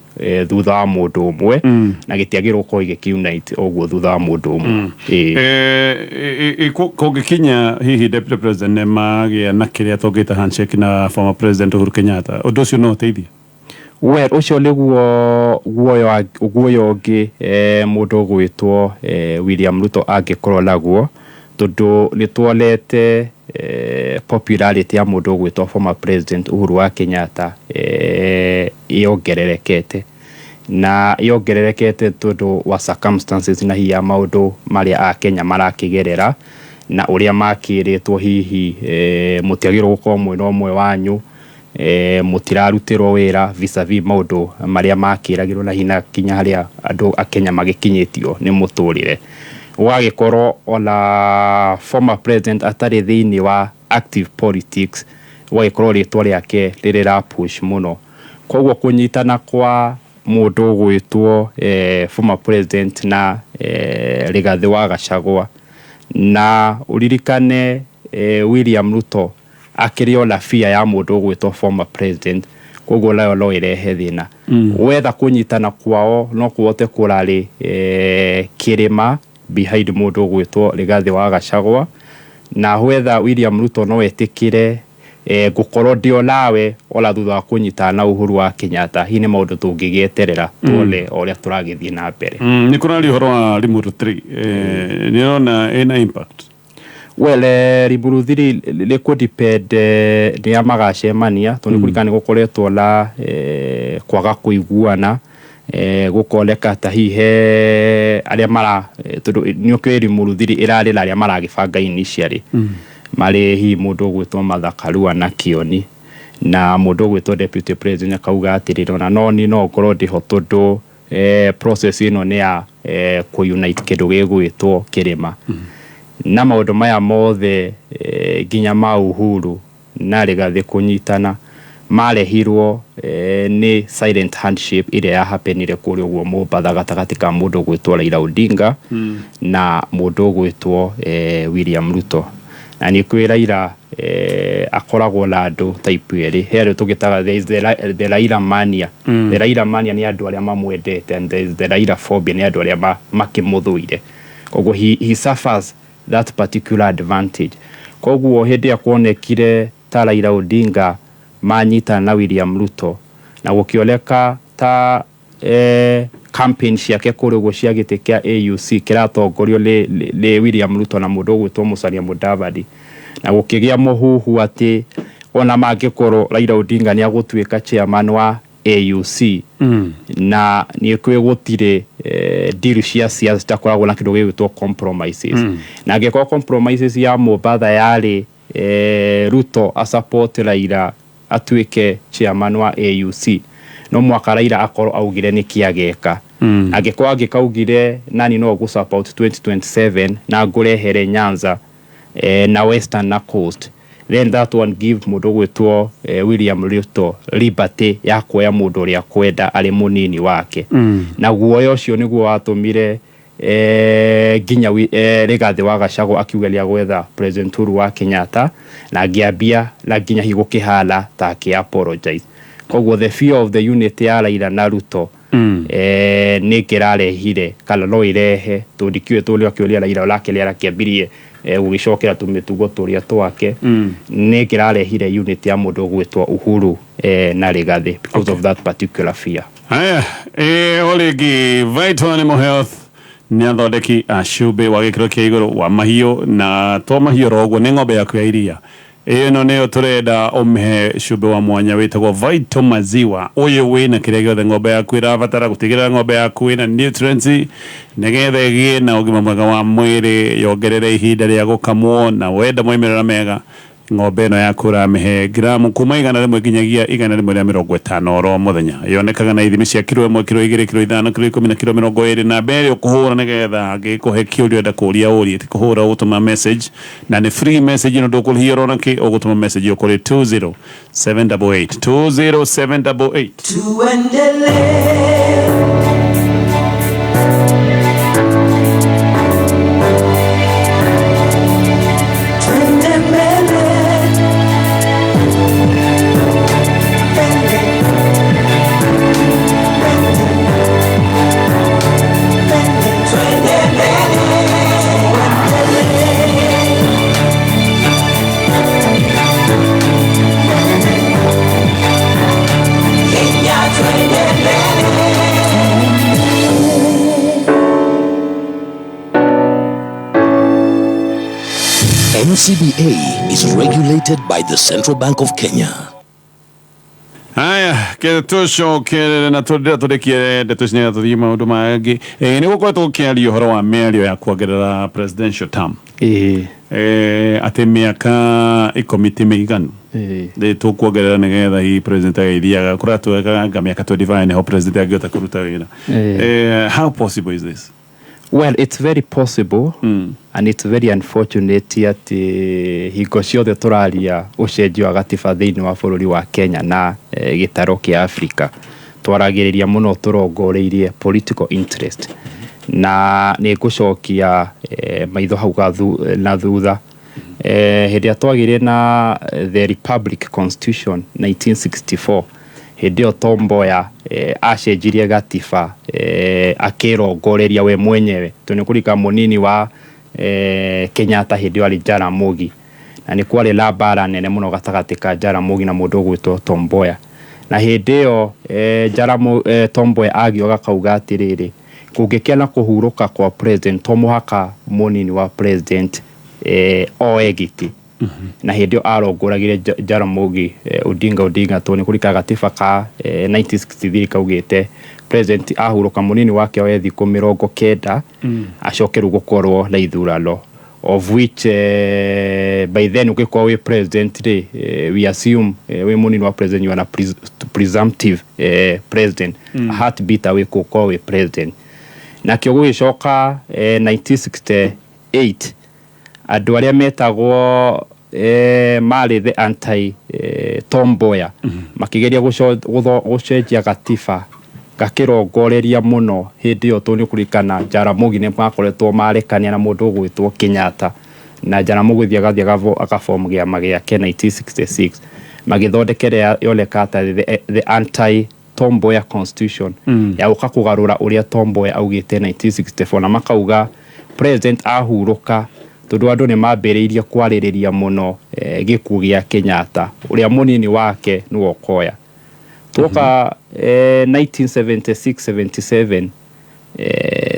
thutha wa mũndũ ũmwe na gĩtiagĩrĩirwo gũkorwo gĩkĩ unite ũguo thutha wa mũndũ ũmwe. Ĩĩ. Kũngĩkinya hihi deputy president nĩ magĩa na kĩrĩa tũngĩta handshake na former president Uhuru Kenyatta, ũndũ ũcio no ũteithie? Well, ũcio nĩguo guoya ũngĩ mũndũ ũgwĩtwo William Ruto angĩkorwo naguo, tondũ nĩ tuonete popularity ya mũndũ ũgwĩtwo former president Uhuru wa Kenyatta yongererekete. Na yongererekete tondũ wa circumstances na hihi ya maũndũ marĩa Akenya marakigerera na ũrĩa makĩrĩtwo hihi mũtiagĩrĩirwo gũkorwo mwena ũmwe wanyu, mũtirarutĩrwo wĩra vis-a-vis maũndũ marĩa makĩragĩrwo na hihi na kinya harĩa andũ a Kenya magĩkinyĩtio nĩ mũtũrĩre. Gũgagĩkorwo ona former president atarĩ thĩinĩ wa active politics, gũgagĩkorwo rĩtwa rĩake rĩrĩ ra push mũno. Koguo kũnyitana kwa mũndũ ũgwĩtwo former president na Rigathĩ wa Gachagua, na ũririkane William Ruto akĩrĩ ona fear ya mũndũ ũgwĩtwo former president, koguo nayo no ĩrehe thĩna. Wetha kũnyitana kwao no kũhote kũrarĩ kĩrĩma behind mũndũ ũgwĩtwo Rigathĩ wa Gachagua, na wetha William Ruto no etĩkĩre ngũkorwo ndĩ onawe ona thutha wa kũnyitana na Uhuru wa Kenyatta. Hihi nĩ maũndũ tũngĩgĩeterera tuone o ũrĩa tũragĩthiĩ na mbere. Nĩ kũraria ũhoro wa Limuru 3, nĩ ũrona ĩna impact? Well, Limuru 3 rĩkũ depend nĩ a magacemania, tondũ nĩ kũririkana nĩ gũkoretwo na kwaga kũiguana, gũkoneka ta hihi he arĩa mara tondũ nĩ ũkĩũĩ Limuru 3 ĩrarĩ na arĩa maragĩbanga initially marĩ hihi mũndũ ũgwĩtwo Martha Karua na Kioni, na mũndũ ũgwĩtwo deputy president akauga atĩrĩrĩ, ona no niĩ no ngorwo ndĩho tondũ process ĩno nĩ ya kũ-unite kĩndũ gĩgwĩtwo kĩrĩma. Na maũndũ maya mothe nginya ma Uhuru na Rigathĩ kũnyitana marehirwo nĩ silent handshake ĩrĩa yahapenire kũrĩa ũguo Mombatha gatagatĩ ka mũndũ ũgwĩtwo Raila Odinga na mũndũ ũgwĩtwo William Ruto. Na nĩ kwĩ Raila akoragwo na andũ type erĩ, he andũ tũgĩtaga there is the Raila mania. The Raila mania nĩ andũ arĩa mamwendete, and there is the Raila phobia nĩ andũ arĩa makĩmũthũire. Koguo he suffers that particular advantage. Koguo hĩndĩ ĩrĩa kuonekire ta Raila Odinga manyitana na William Ruto, na gũkĩoneka ta campaign ciake kũrĩa ũguo cia gĩtĩ kĩa AUC kĩratongorio nĩ William Ruto na mũndũ ũgwĩtwo Musalia Mudavadi, na gũkĩgĩa mũhuhu atĩ ona mangĩkorwo Raila Odinga nĩ agũtuĩka chairman wa AUC, na nĩ kwĩ gũtirĩ deal cia siasa citakoragwo na kĩndũ gĩgwĩtwo compromises. Na angĩkorwo compromises ya Mombatha yarĩ Ruto a support Raila atuĩke chairman wa AUC, no mwaka Raila akorwo augire nĩ kĩageka. Angĩkorwo angĩkaugire nani no ngũ support 2027 na ngũrehere Nyanza na Western na Coast, then that one give mũndũ ũgwĩtwo William Ruto liberty ya kuoya mũndũ ũrĩa kwenda arĩ mũnini wake. Na guoya ũcio nĩguo watũmire nginya Rigathĩ wa Gachagua akiuga nĩ agwetha President Uhuru wa Kenyatta, na ngĩambia na nginya hihi gũkĩhana ta akĩ apologize. Koguo the fear of the unity ya Raila na Ruto nĩ kĩrarehire kana no ĩrehe, tondũ ndikĩũĩ tondũ akĩũria Raila onake nĩ arakĩambirie gũgĩcokera tũmĩtugo tũrĩa twake, nĩ kĩrarehire unity ya mũndũ ũgwĩtwo Uhuru na Rigathĩ because of that particular fear. Haya, o rĩngĩ Vital Animal Health nĩ athondeki a cumbĩ wa gĩkĩro kĩa igũrũ wa mahiũ, na to mahiũ oro ũguo, nĩ ng'ombe yaku ya iria ĩno nĩyo tũrenda ũmĩhe cumbĩ wa mwanya wĩtagwo Vital Maziwa. Ũyũ wĩna kĩrĩa gĩothe ng'ombe yaku ĩrabatara gũtigĩrĩra ng'ombe yaku ĩna nutrients nĩgetha ĩgĩe na ũgima mwega wa mwĩrĩ, yongerere ihinda rĩa gũkamwo, na wenda moimĩrĩra mega ng'ombe ĩno yaku ũramĩhe gramu kuma 100 nginyagia 150 oro mũthenya. Yonekaga na ithimi cia kiro 1, kiro 2, kiro 5, kiro 10 na kiro 20. Na mbere ũkũhũra nĩgetha angĩkũhe kĩũria ũrenda kũũria ũrie, ti kũhũra ũgũtũma message, na nĩ free message ĩno ndũkũrĩhia oro nakĩ, ũgũtũma message ĩyo kũrĩ 20788 20788. Tuendelee. Twende mbele. Twende mbele. Kenya, twende mbele. NCBA is regulated by the Central Bank of Kenya. Haya, Tareke tũcokerere na tũndĩra tũrĩkie ndeto ici nĩgetha tũthiĩ maũndũ mangĩ. Nĩ gũkoretwo gũkĩario ũhoro wa mĩario ya kuongerera presidential term. Atĩ mĩaka 10 ti mĩiganu. Rĩ tũkuongerera nĩgetha hihi president agĩthiaga kũratwekaga mĩaka 25 nĩho president angĩhota kũruta wĩra. How possible is this? Well, it's very possible and it's very unfortunate atĩ hingo ciothe tũraria ũcenjio wa gatiba thĩinĩ wa bũrũri wa Kenya na gĩtaro kĩa Africa twaragĩrĩria mũno tũrongoreirie political interest, na nĩ ngũcokia maitho hau na thutha hĩndĩ ĩrĩa twagĩire na the Republic Constitution 1964. Hĩndĩ ĩyo Tom Mboya acenjirie gatiba akĩrongoreria we mwenyewe, tondũ nĩ kũrika mũnini wa Kenyatta hĩndĩ ĩyo arĩ Jaramogi, na nĩ kwarĩ na mbara nene mũno gatagatĩ ka Jaramogi na mũndũ ũgwĩtwo Tom Mboya. Na hĩndĩ ĩyo Tom Mboya agĩoga kauga atĩrĩrĩ, kũngĩkĩa na kũhurũka kwa president, to mũhaka mũnini wa president oe gĩtĩ. Na hĩndĩ ĩyo arongoragĩria Jaramogi Odinga, tondũ nĩ kũrika gatiba ka 1963 kaugĩte president ahurũka mũnini wake oe thikũ 90 acoke rĩu gũkorwo na ithurano, of which by then ũngĩkorwo wĩ president rĩ, we assume wĩ mũnini wa president, you are a presumptive president, a heartbeat away gũkorwo wĩ president. Nakĩo gũgĩcoka 1968 andũ arĩa metagwo marĩ the anti Tom Mboya makĩgeria gũcenjia gatiba gakĩrongoreria mũno hĩndĩ ĩyo, tondũ nĩ kũririkana Jaramogi nĩ makoretwo marekania na mũndũ ũgwĩtwo Kenyatta, na Jaramogi thiĩ agathiĩ agaform kĩama gĩake 1966, magĩthondekera yoneka ta the anti Tom Mboya constitution ya gũka kũgarũra ũrĩa Tom Mboya augĩte 1964, na makauga president ahurũka, tondũ andũ nĩ mambĩrĩirie kwarĩrĩria mũno gĩkuũ gĩa Kenyatta, ũrĩa mũnini wake nĩwe ũkoya. Tuoka 1976-77,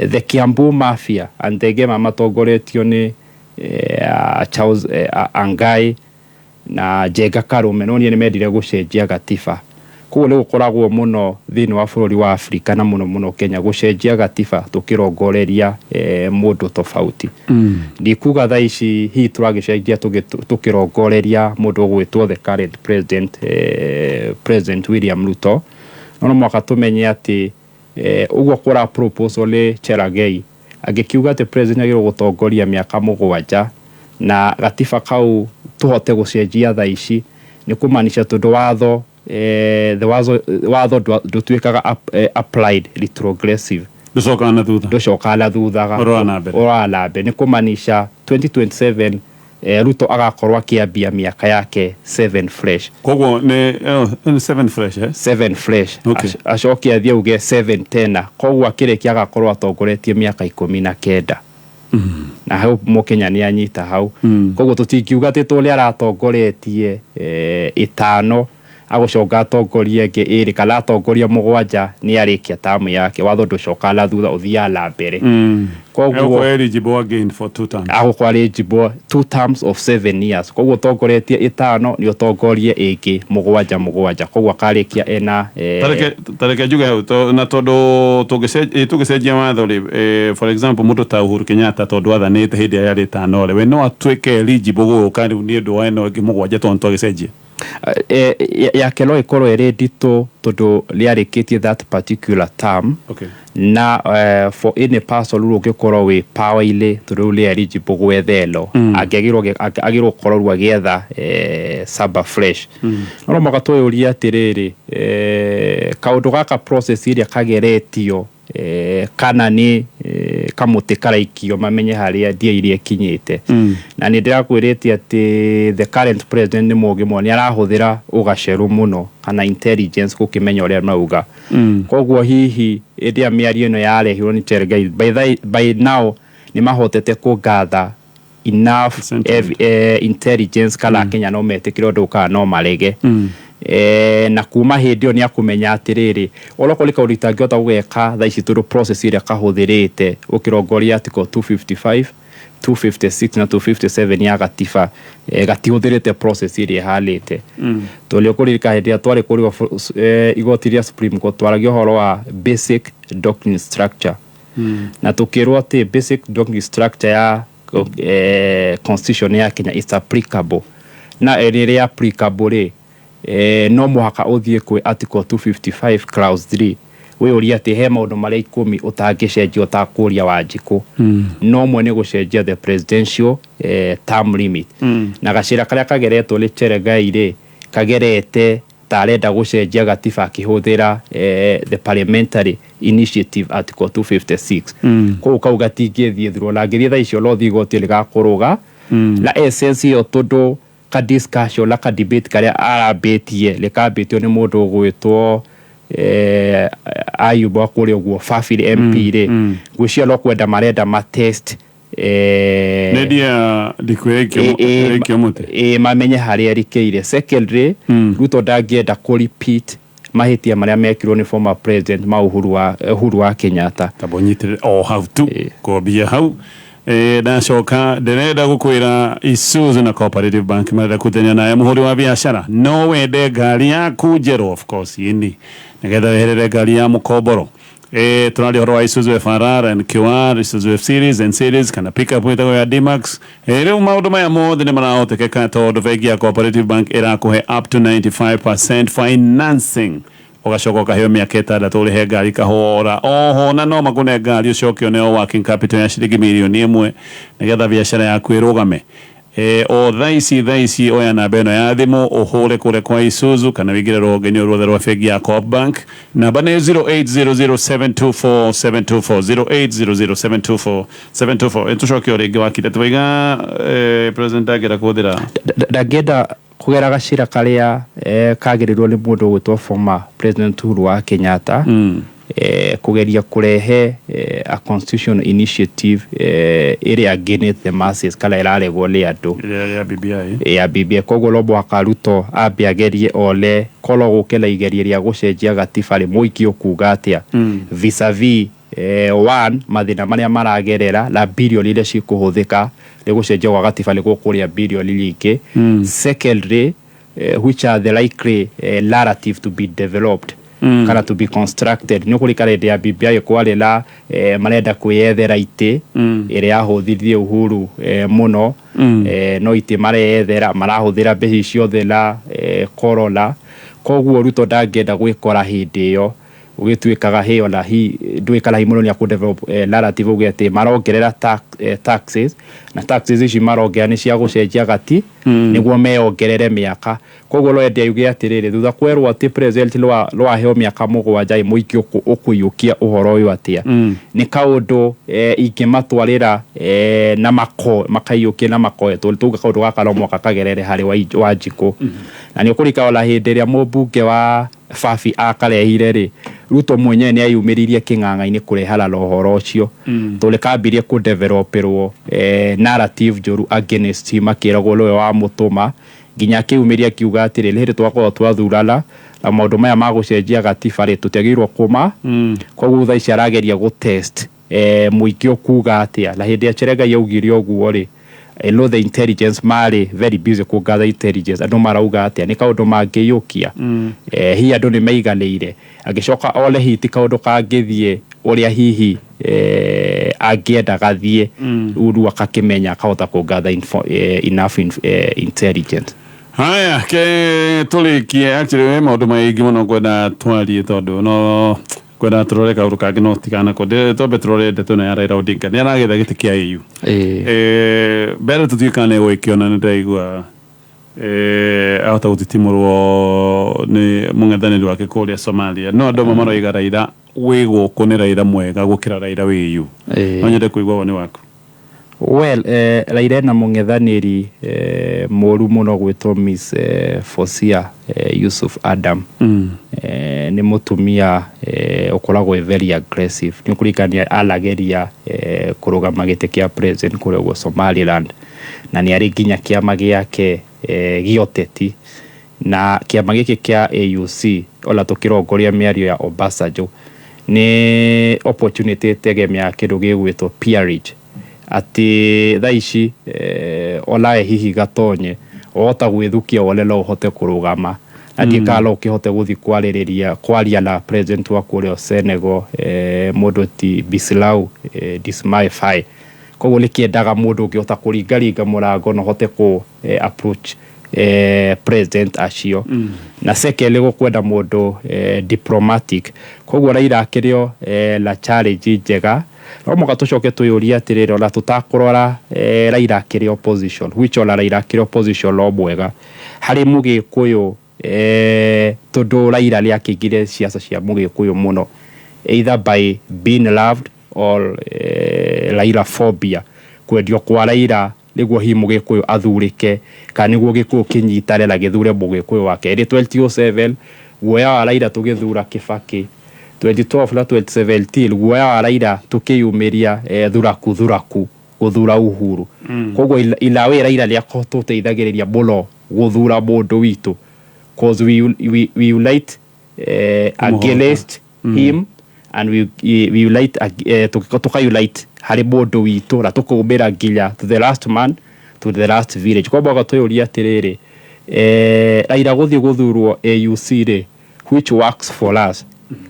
the Kiambu Mafia and the Gema matongoretio nĩ Charles Angai na Njenga Karume, no niĩ nĩ mendire gũcenjia gatiba. Koguo nĩ gũkoragwo mũno thĩinĩ wa bũrũri wa Afrika na mũno mũno Kenya gũcenjia gatiba tũkĩrongoreria mũndũ tofauti. Ndikuga thaa ici hihi tũragĩcenjia tũkĩrongoreria mũndũ ũgwĩtwo the current president, President William Ruto, no no mũhaka tũmenye atĩ ũguo kũra proposal nĩ Cherargei angĩkiuga atĩ president agĩrĩirwo gũtongoria mĩaka 7, na gatiba kau tũhote gũcenjia thaa ici, nĩ kũmaanisha tondũ watho the watho ndũtuĩkaga applied retrogressive. Ndũcokaga na thutha. Ndũcokaga na thutha. Ũroraga na mbere. Ũroraga na mbere. Nĩ kũmaanisha 2027 Ruto agakorwo akĩambia mĩaka yake 7 fresh. Koguo nĩ 7 fresh, eh? 7 fresh. Acoke athiĩ auge 7 tena, koguo akĩrĩkia agakorwo atongoretie mĩaka 19. Na hau mũkenya nĩ anyita hau. Koguo tũtingiuga atĩ tũrĩa aratongoretie 5 agũcoka atongorie ĩngĩ 2 kana atongorie 7 nĩ arĩkia tamu yake. Watho ndũcokaga na thutha, ũthiaga na mbere. Koguo Agũkorwo eligible again for 2 terms. Agũkorwo eligible 2 terms of 7 years. Koguo ũtongoretie 5 nĩ ũtongorie ĩngĩ 7 7, koguo akarĩkia ena Tareke njuge hau na tondũ tũngĩcenjia watho rĩ, for example mũndũ ta Uhuru Kenyatta tondũ athanĩte hĩndĩ ĩrĩa yarĩ 5 rĩ, we no atuĩke eligible gũka rĩu nĩ ũndũ wa ĩno ĩngĩ 7 tondũ twagĩcenjia. Yake no ĩkorwo ĩrĩ nditũ tondũ rĩarĩkĩtie that particular term. Na for any person rĩu ũngĩkorwo wĩ power-inĩ, tondũ rĩu nĩ eligible gwetha ĩno, angĩagĩrwo gũkorwo rĩu agĩetha saba fresh. No mũhaka twĩyũrie atĩrĩrĩ, kaũndũ gaka process ĩrĩa kageretio, kana nĩ kamũtĩ karaikio mamenye harĩa ndia iria ĩkinyĩte. Na nĩ ndĩrakwĩrĩte atĩ the current president nĩ mũũgĩ mũno, nĩ arahũthĩra ũgacerũ mũno kana intelligence gũkĩmenya ũrĩa mauga. Koguo hihi hĩndĩ ĩrĩa mĩario ĩno yarehirwo nĩ Cherargei, by now nĩ mahotete kũgather enough intelligence kana Kenya no metĩkĩre ũndũ kana no marege. Na kuma hĩndĩ ĩyo nĩ akũmenya atĩrĩrĩ, onokorwo nĩ kaũndũ itangĩhota gũgeka thaa ici tondũ process ĩrĩa kahũthĩrĩte ũkĩrongoria article 255 256 na 257 ya gatiba gatihũthĩrĩte process ĩrĩa ĩhanĩte. Tondũ ũkũririkana hĩndĩ ĩrĩa twarĩ kũrĩa igoti rĩa Supreme Court, twaragia ũhoro wa basic doctrine structure, na tukirwo atĩ basic doctrine structure ya constitution ya Kenya is applicable, na ĩrĩa applicable rĩ, no mũhaka ũthiĩ kwĩ article 255 clause 3, wĩyũrie atĩ he maũndũ marĩa 10 ũtangĩcenjia ũtakũria Wanjikũ. No mwe nĩ gũcenjia the presidential term limit. Na gacĩra karĩa kageretwo nĩ Cheregai rĩ, kagerete ta arenda gũcenjia gatiba akĩhũthĩra the parliamentary initiative article 256. Koguo kau gatingĩthiĩ through, na angĩthiĩ thaa icio no thiĩ igoti rĩgakũrũga. Na essence ĩyo, tondũ ka discussion na ka debate karĩa arambĩtie rĩkambĩtio nĩ mũndũ ũgwĩtwo Ayub wa kũrĩa ũguo Fafili MP rĩ, ngwĩciria no kwenda marenda ma test Nendia ndikũ ĩikio mũtĩ. Ĩ, mamenye harĩa ĩrikĩire. Secondly, Ruto ndangĩenda kũ repeat mahĩtia marĩa mekirwo nĩ former president ma Uhuru wa Kenyatta. Tamba ũnyitĩrĩre o hau tu kwambia hau. Ndacoka ndĩrenda gũkwĩra Isuzu na Cooperative Bank marenda kũtenya nawe mũhũri wa biacara no wende ngari yaku njerũ, of course ĩni, nĩgetha weherere ngari ya mũkomboro. Tũraria ũhoro wa Isuzu FRR, NQR, Isuzu F Series, N Series kana pickup ĩtagwo ya D-Max. Rĩu maũndũ maya mothe nĩ marahotekeka tondũ bengi ya Cooperative Bank ĩrakũhe up to 95% financing, ũgacoka ũkaheo mĩaka 6 ũrĩhe ngari kahora. Oho na no makũne ngari ũcoke ũneo working capital ya ciringi mirioni 1 nĩgetha biacara yaku ĩrũgame. O thaa ici oya namba ĩno ya thimũ ũhũre kũrĩa kwa Isuzu kana wĩingĩre rũhonge-inĩ ruothe rwa bengi ya Co-op Bank. Namba nĩ 0800724724, 0800724724. Tũcoke o rĩngĩ wakire twaiga president angĩenda kũhũthĩra Ndangĩenda kũgera gacĩra karĩa kagĩrĩirwo nĩ mũndũ ũgwĩtwo former president Uhuru wa Kenyatta, kũgeria kũrehe a constitution initiative ĩrĩa against the masses kana ĩraregwo nĩ andũ. Ĩrĩa ya BBI. Ya BBI. Koguo no mũhaka Ruto ambe agerie one korwo gũke na igeria rĩa gũcenjia gatiba rĩ, mũingĩ ũkuga atĩa vis-a-vis one mathĩna marĩa maragerera na birioni iria cikũhũthĩka nĩ gũcenjia gwa gatiba nĩ gũkũrĩa birioni nyingĩ. Secondly, which are the likely narrative to be developed kana to be constructed? Nĩ ũkũrikana hĩndĩ ya BBI kwarĩ na marenda kwĩyethera itĩ ĩrĩa yahũthirie Uhuru mũno. No itĩ mareyethera, marahũthĩra mbeca ciothe na corona. Koguo Ruto ndangĩenda gwĩkora hĩndĩ ĩyo ũgĩtuĩkaga hĩ ona hi ndũĩkara hi mũno nĩ akũ narrative uge atĩ marongerera taxes, na taxes ici marongerera nĩ cia gũcenjia gati nĩguo meyongerere mĩaka. Koguo no ende auge atĩrĩrĩ, thutha kwerwo atĩ president rwaheo mĩaka 7 ĩ, mũingĩ ũkũiyũkia ũhoro ũyũ atĩa? Nĩ kaũndũ ingĩmatwarĩra na mako makaiyũkia na makoe, tondũ tuga kaũndũ gaka no mwaka kagerere harĩ Wanjikũ. Na nĩ ũkũrika ona hĩndĩ ĩrĩa mũmbunge wa Fafi akarehire rĩ, Ruto mwenyewe nĩ ayumĩririe kĩng'ang'a-inĩ kũrehana na ũhoro ũcio, tondũ kambirie kũdevelopĩrwo narrative njũru against him, akĩragwo nĩwe wamũtũma, nginya akĩumĩria akiuga atĩrĩ, nĩ hĩndĩ twakorwo twathurana na maũndũ maya ma gũcenjia gatiba rĩ, tũtiagĩrĩirwo kũma. Koguo thaa ici arageria gũtest mũingĩ ũkuga atĩa. Na hĩndĩ ya Cherengai augire ũguo rĩ, no the intelligence marĩ very busy kũgather intelligence, andũ marauga atĩa, nĩ kaũndũ mangĩiyũkia. Hihi andũ nĩ maiganĩire? Agĩcoka one hihi ti kaũndũ kangĩthiĩ ũrĩa hihi angĩenda gathiĩ. Rĩu akakĩmenya akahota kũgather enough intelligence. Haya, ke tũrĩkie. Actually we maũndũ maingĩ mũno ngwenda twarie, tondũ no kwenda tũrore kaũndũ kangĩ, no tiganako twambe tũrore ndeto ĩno ya Raila Odinga nĩ aragetha gĩtĩ kĩa AU. Mbere tũtiũĩ kana nĩ egũgĩkĩona, nĩ ndĩraigua ahota gũtitimũrwo nĩ mũng'ethanĩri wake kũrĩa Somalia, no andũ amwe maroiga Raila wĩ gũkũ nĩ Raila mwega gũkĩra Raila wĩ EU. No nyende kũigua woni waku. Well, Raila ena mũng'ethanĩri mũru mũno gwĩtwo Miss Fosia Yusuf Adam. Nĩ mũtumia ũkoragwo e very aggressive. Nĩ ũkũririkania arageria kũrũgama gĩtĩ kĩa president kũrĩa ũguo Somaliland, na nĩ arĩ nginya kĩama gĩake gĩa ũteti na kĩama gĩkĩ kĩa AUC. Ona tũkĩrongoria mĩario ya Obasanjo, nĩ opportunity ĩtegemea kĩndũ gĩgwĩtwo peerage. Atĩ thaa ici onawe hihi gatonye wahota gwĩthukia wone no ũhote kũrũgama na ndiĩ kana no ũkĩhote gũthiĩ kwarĩrĩria kwaria na president wa kũrĩa Senegal, mũndũ ti Bislau Diomaye Faye. Koguo nĩ kĩendaga mũndũ ũngĩhota kũringaringa mũrango na ũhote kũ approach president acio. Na secondly, gũkwenda mũndũ diplomatic. Koguo Raila akĩrĩ o na challenge njega. No mũhaka tũcoke twĩyũrie atĩrĩrĩ, ona tũtakũrora Raila akĩrĩ opposition, which ona Raila akĩrĩ opposition no mwega harĩ Mũgĩkũyũ, tondũ Raila nĩ akĩingire ciaca cia Mũgĩkũyũ mũno, either by being loved or Raila phobia, kwendio kwa Raila nĩguo hihi Mũgĩkũyũ athurĩke kana nĩguo Gĩkũyũ kĩnyitane na gĩthure Mũgĩkũyũ wake. Ĩrĩ 2007 guoya wa Raila tũgĩthura Kibaki, 2012 na 2017 guoya wa Raila tũkĩyumĩria thuraku thuraku gũthura Uhuru. Koguo ilawe Raila nĩ tũteithagĩrĩria mũno gũthura mũndũ witũ, cause we unite against him and we unite tuka unite harĩ mũndũ witũ na tũkaumĩra nginya to the last man, to the last village. Koguo mwaka twĩyũria atĩrĩrĩ, Raila gũthiĩ gũthurwo AUC rĩ, which works for us?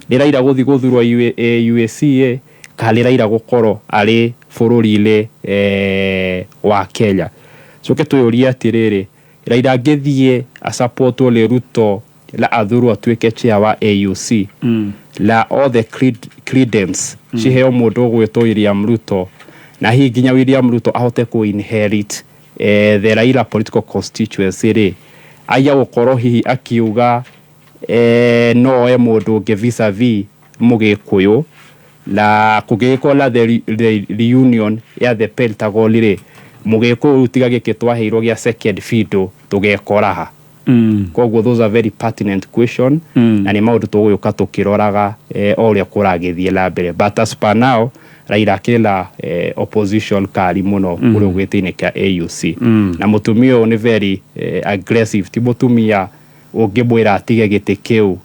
Nĩ Raila gũthiĩ gũthurwo AUC ĩ, kana nĩ Raila gũkorwo arĩ bũrũri-inĩ wa Kenya? Coke twĩyũrie atĩrĩrĩ, Raila angĩthiĩ asupportwo nĩ Ruto na athurwo atuĩke chair wa AUC na all the credence ciheo mũndũ ũgwĩtwo William Ruto, na hihi nginya William Ruto ahote kũ inherit the Raila political constituency rĩ, aya gũkorwo hihi akiuga no oe mũndũ ũngĩ vis-a-vis Mũgĩkũyũ, na kũngĩgĩkorwo na the reunion ya the Pentagon rĩ, Mũgĩkũyũ rĩu tiga gĩkĩ twaheirwo gĩa second fiddle tũgekora ha? Koguo those are very pertinent question na nĩ maũndũ tũgũgĩũka tũkĩroraga o ũrĩa kũragĩthiĩ na mbere. But as per now, Raila akĩrĩ na opposition kari mũno kũrĩa gĩtĩ-inĩ kĩa AUC. Na mũtumia ũyũ nĩ very aggressive, ti mũtumia ũngĩmwĩra atige gĩtĩ kĩu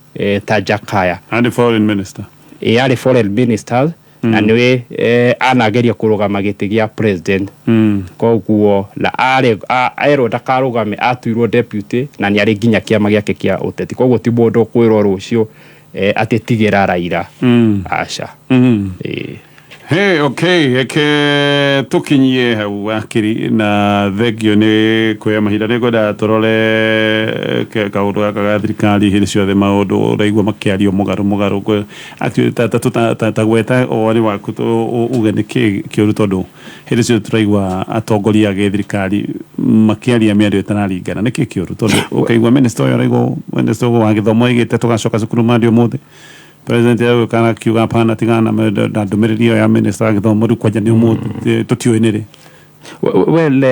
ta Jakaya. And the foreign minister. Ĩ, arĩ foreign minister na nĩwe anageria kũrũgama gĩtĩ gĩa president. Koguo na arĩ erwo ndakarũgame, atuirwo deputy na nĩ arĩ nginya kĩama gĩake kĩa ũteti. Koguo ti mũndũ ũkwĩrwo rũciũ atĩ tigĩra Raila. Aca. Ĩĩ. Hey, okay, eke tukinyie hau akiri na thengio nĩ kuoya mahinda. Nĩ ngwenda tũrore kaũndũ gaka ga thirikari. Hĩndĩ ciothe maũndũ ũraigua makĩario mũgarũ mũgarũ. Actually, ta gweta woni waku uge nĩ kĩ kĩũru, tondũ hĩndĩ ciothe tũraigua atongoria a gĩthirikari makĩaria mĩario ĩtararingana. Nĩ kĩ kĩũru? Tondũ ũkaigua minister ũyũ araigua, minister ũyũ wa gĩthomo aigĩte tũgacoka cukuru mandi ũmũthĩ, president agũka akiuga hapana, tigana na ndũmĩrĩri ĩyo ya minister wa gĩthomo, rĩu kwanja nĩ ũmũthĩ tũtiũĩ nĩ rĩ. Well,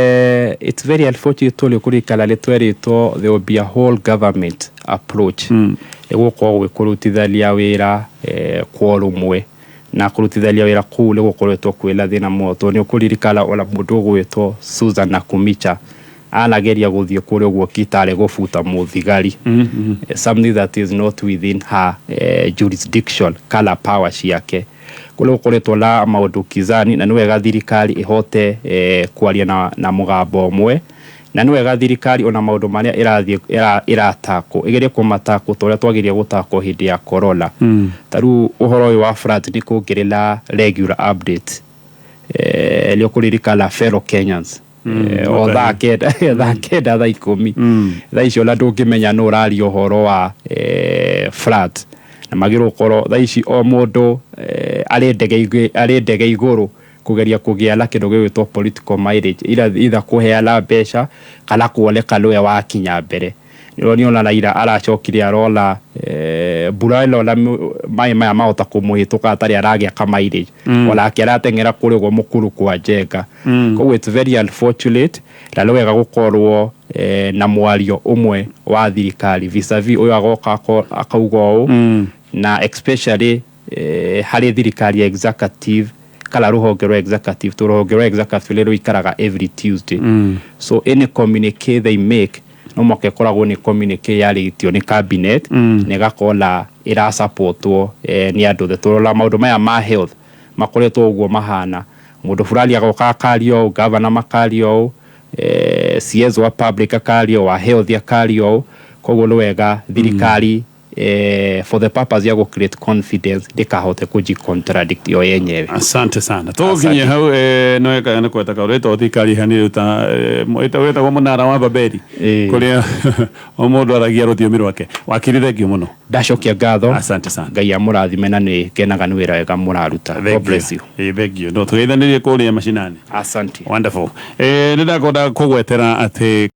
it's very unfortunate tondũ kũrikana nĩ twerĩtwo there will be a whole government approach. Nĩ gũkorwo gwĩ kũrutithania wĩra kwa ũrũmwe, na kũrutithania wĩra kũu nĩ gũkoretwo kwĩna thĩna mũno, tondũ nĩ ũkũririkana ona mũndũ ũgwĩtwo Susan Nakhumicha anageria gũthiĩ kũrĩa ũguo Kitale gũbuta mũthigari, something that is not within her jurisdiction kana power ciake. Kũrĩa gũkoretwo na maũndũ kizani, na nĩ wega thirikari ĩhote kwaria na mũgambo ũmwe, na nĩ wega thirikari ona maũndũ marĩa ĩrathiĩ ĩratakwo ĩgerie kũmatakwo ta ũrĩa twagĩrĩire gũtakwo hĩndĩ ya corona. Ta rĩu ũhoro ũyũ wa flood nĩ kũngĩrĩ na regular update. Nĩ ũkũririkana fellow Kenyans, o 9:00, 9:00, 10:00, thaa icio ona ndũngĩmenya nũ ũraria ũhoro wa flood, na magĩrĩirwo gũkorwo thaa ici o mũndũ arĩ ndege igũrũ kũgeria kũgĩa na kĩndũ gĩgwĩtwo political mileage, either kũheana mbeca kana kuoneka nĩwe wakinya mbere. Nĩũronio ona Raila aracokire arona mbura ĩno na maĩ maya mahota kũmũhĩtũka atarĩ aragĩa ka mileage. Onake arateng'era kũrĩa ũguo mũkuru kwa Njenga. Koguo it's very unfortunate, na nĩ wega gũkorwo na mwario ũmwe wa thirikari vis-a-vis ũyũ agoka akauga ũũ, na especially harĩ thirikari ya executive kana rũhonge rwa executive, to rũhonge rwa executive nĩ rũikaraga every Tuesday. So any communique they make no mwaka ĩkoragwo nĩ communique yarĩtio nĩ cabinet na ĩgakorwo na ĩrasupportwo nĩ andũ othe. Tũrora maũndũ maya ma health makoretwo ũguo mahana. Mũndũ fulani agoka akaria ũũ, gavana makaria ũũ, CS wa public akaria ũũ, wa health akaria ũũ. Koguo nĩ wega thirikari for the purpose ya gũ create confidence ndĩkahote kũji contradict yo yenyewe. Asante sana. Tũgũkinyia hau no ekaga nĩ kweta kaũndũ ĩtagwo thirikari ĩhanire ta wĩtagwo mũnara wa Babeli, kũrĩa o mũndũ aragia rũthiomi rwake. Wakiri, thengiũ mũno. Ndacokia ngatho. Asante sana. Ngai amũrathime na nĩ ngenaga nĩ wĩra wega mũraruta. God bless you. Ĩ, thengiũ. No tũgeithanĩrie kũrĩa macinani. Asante. Wonderful. Nĩ ndakwenda kũgwetera atĩ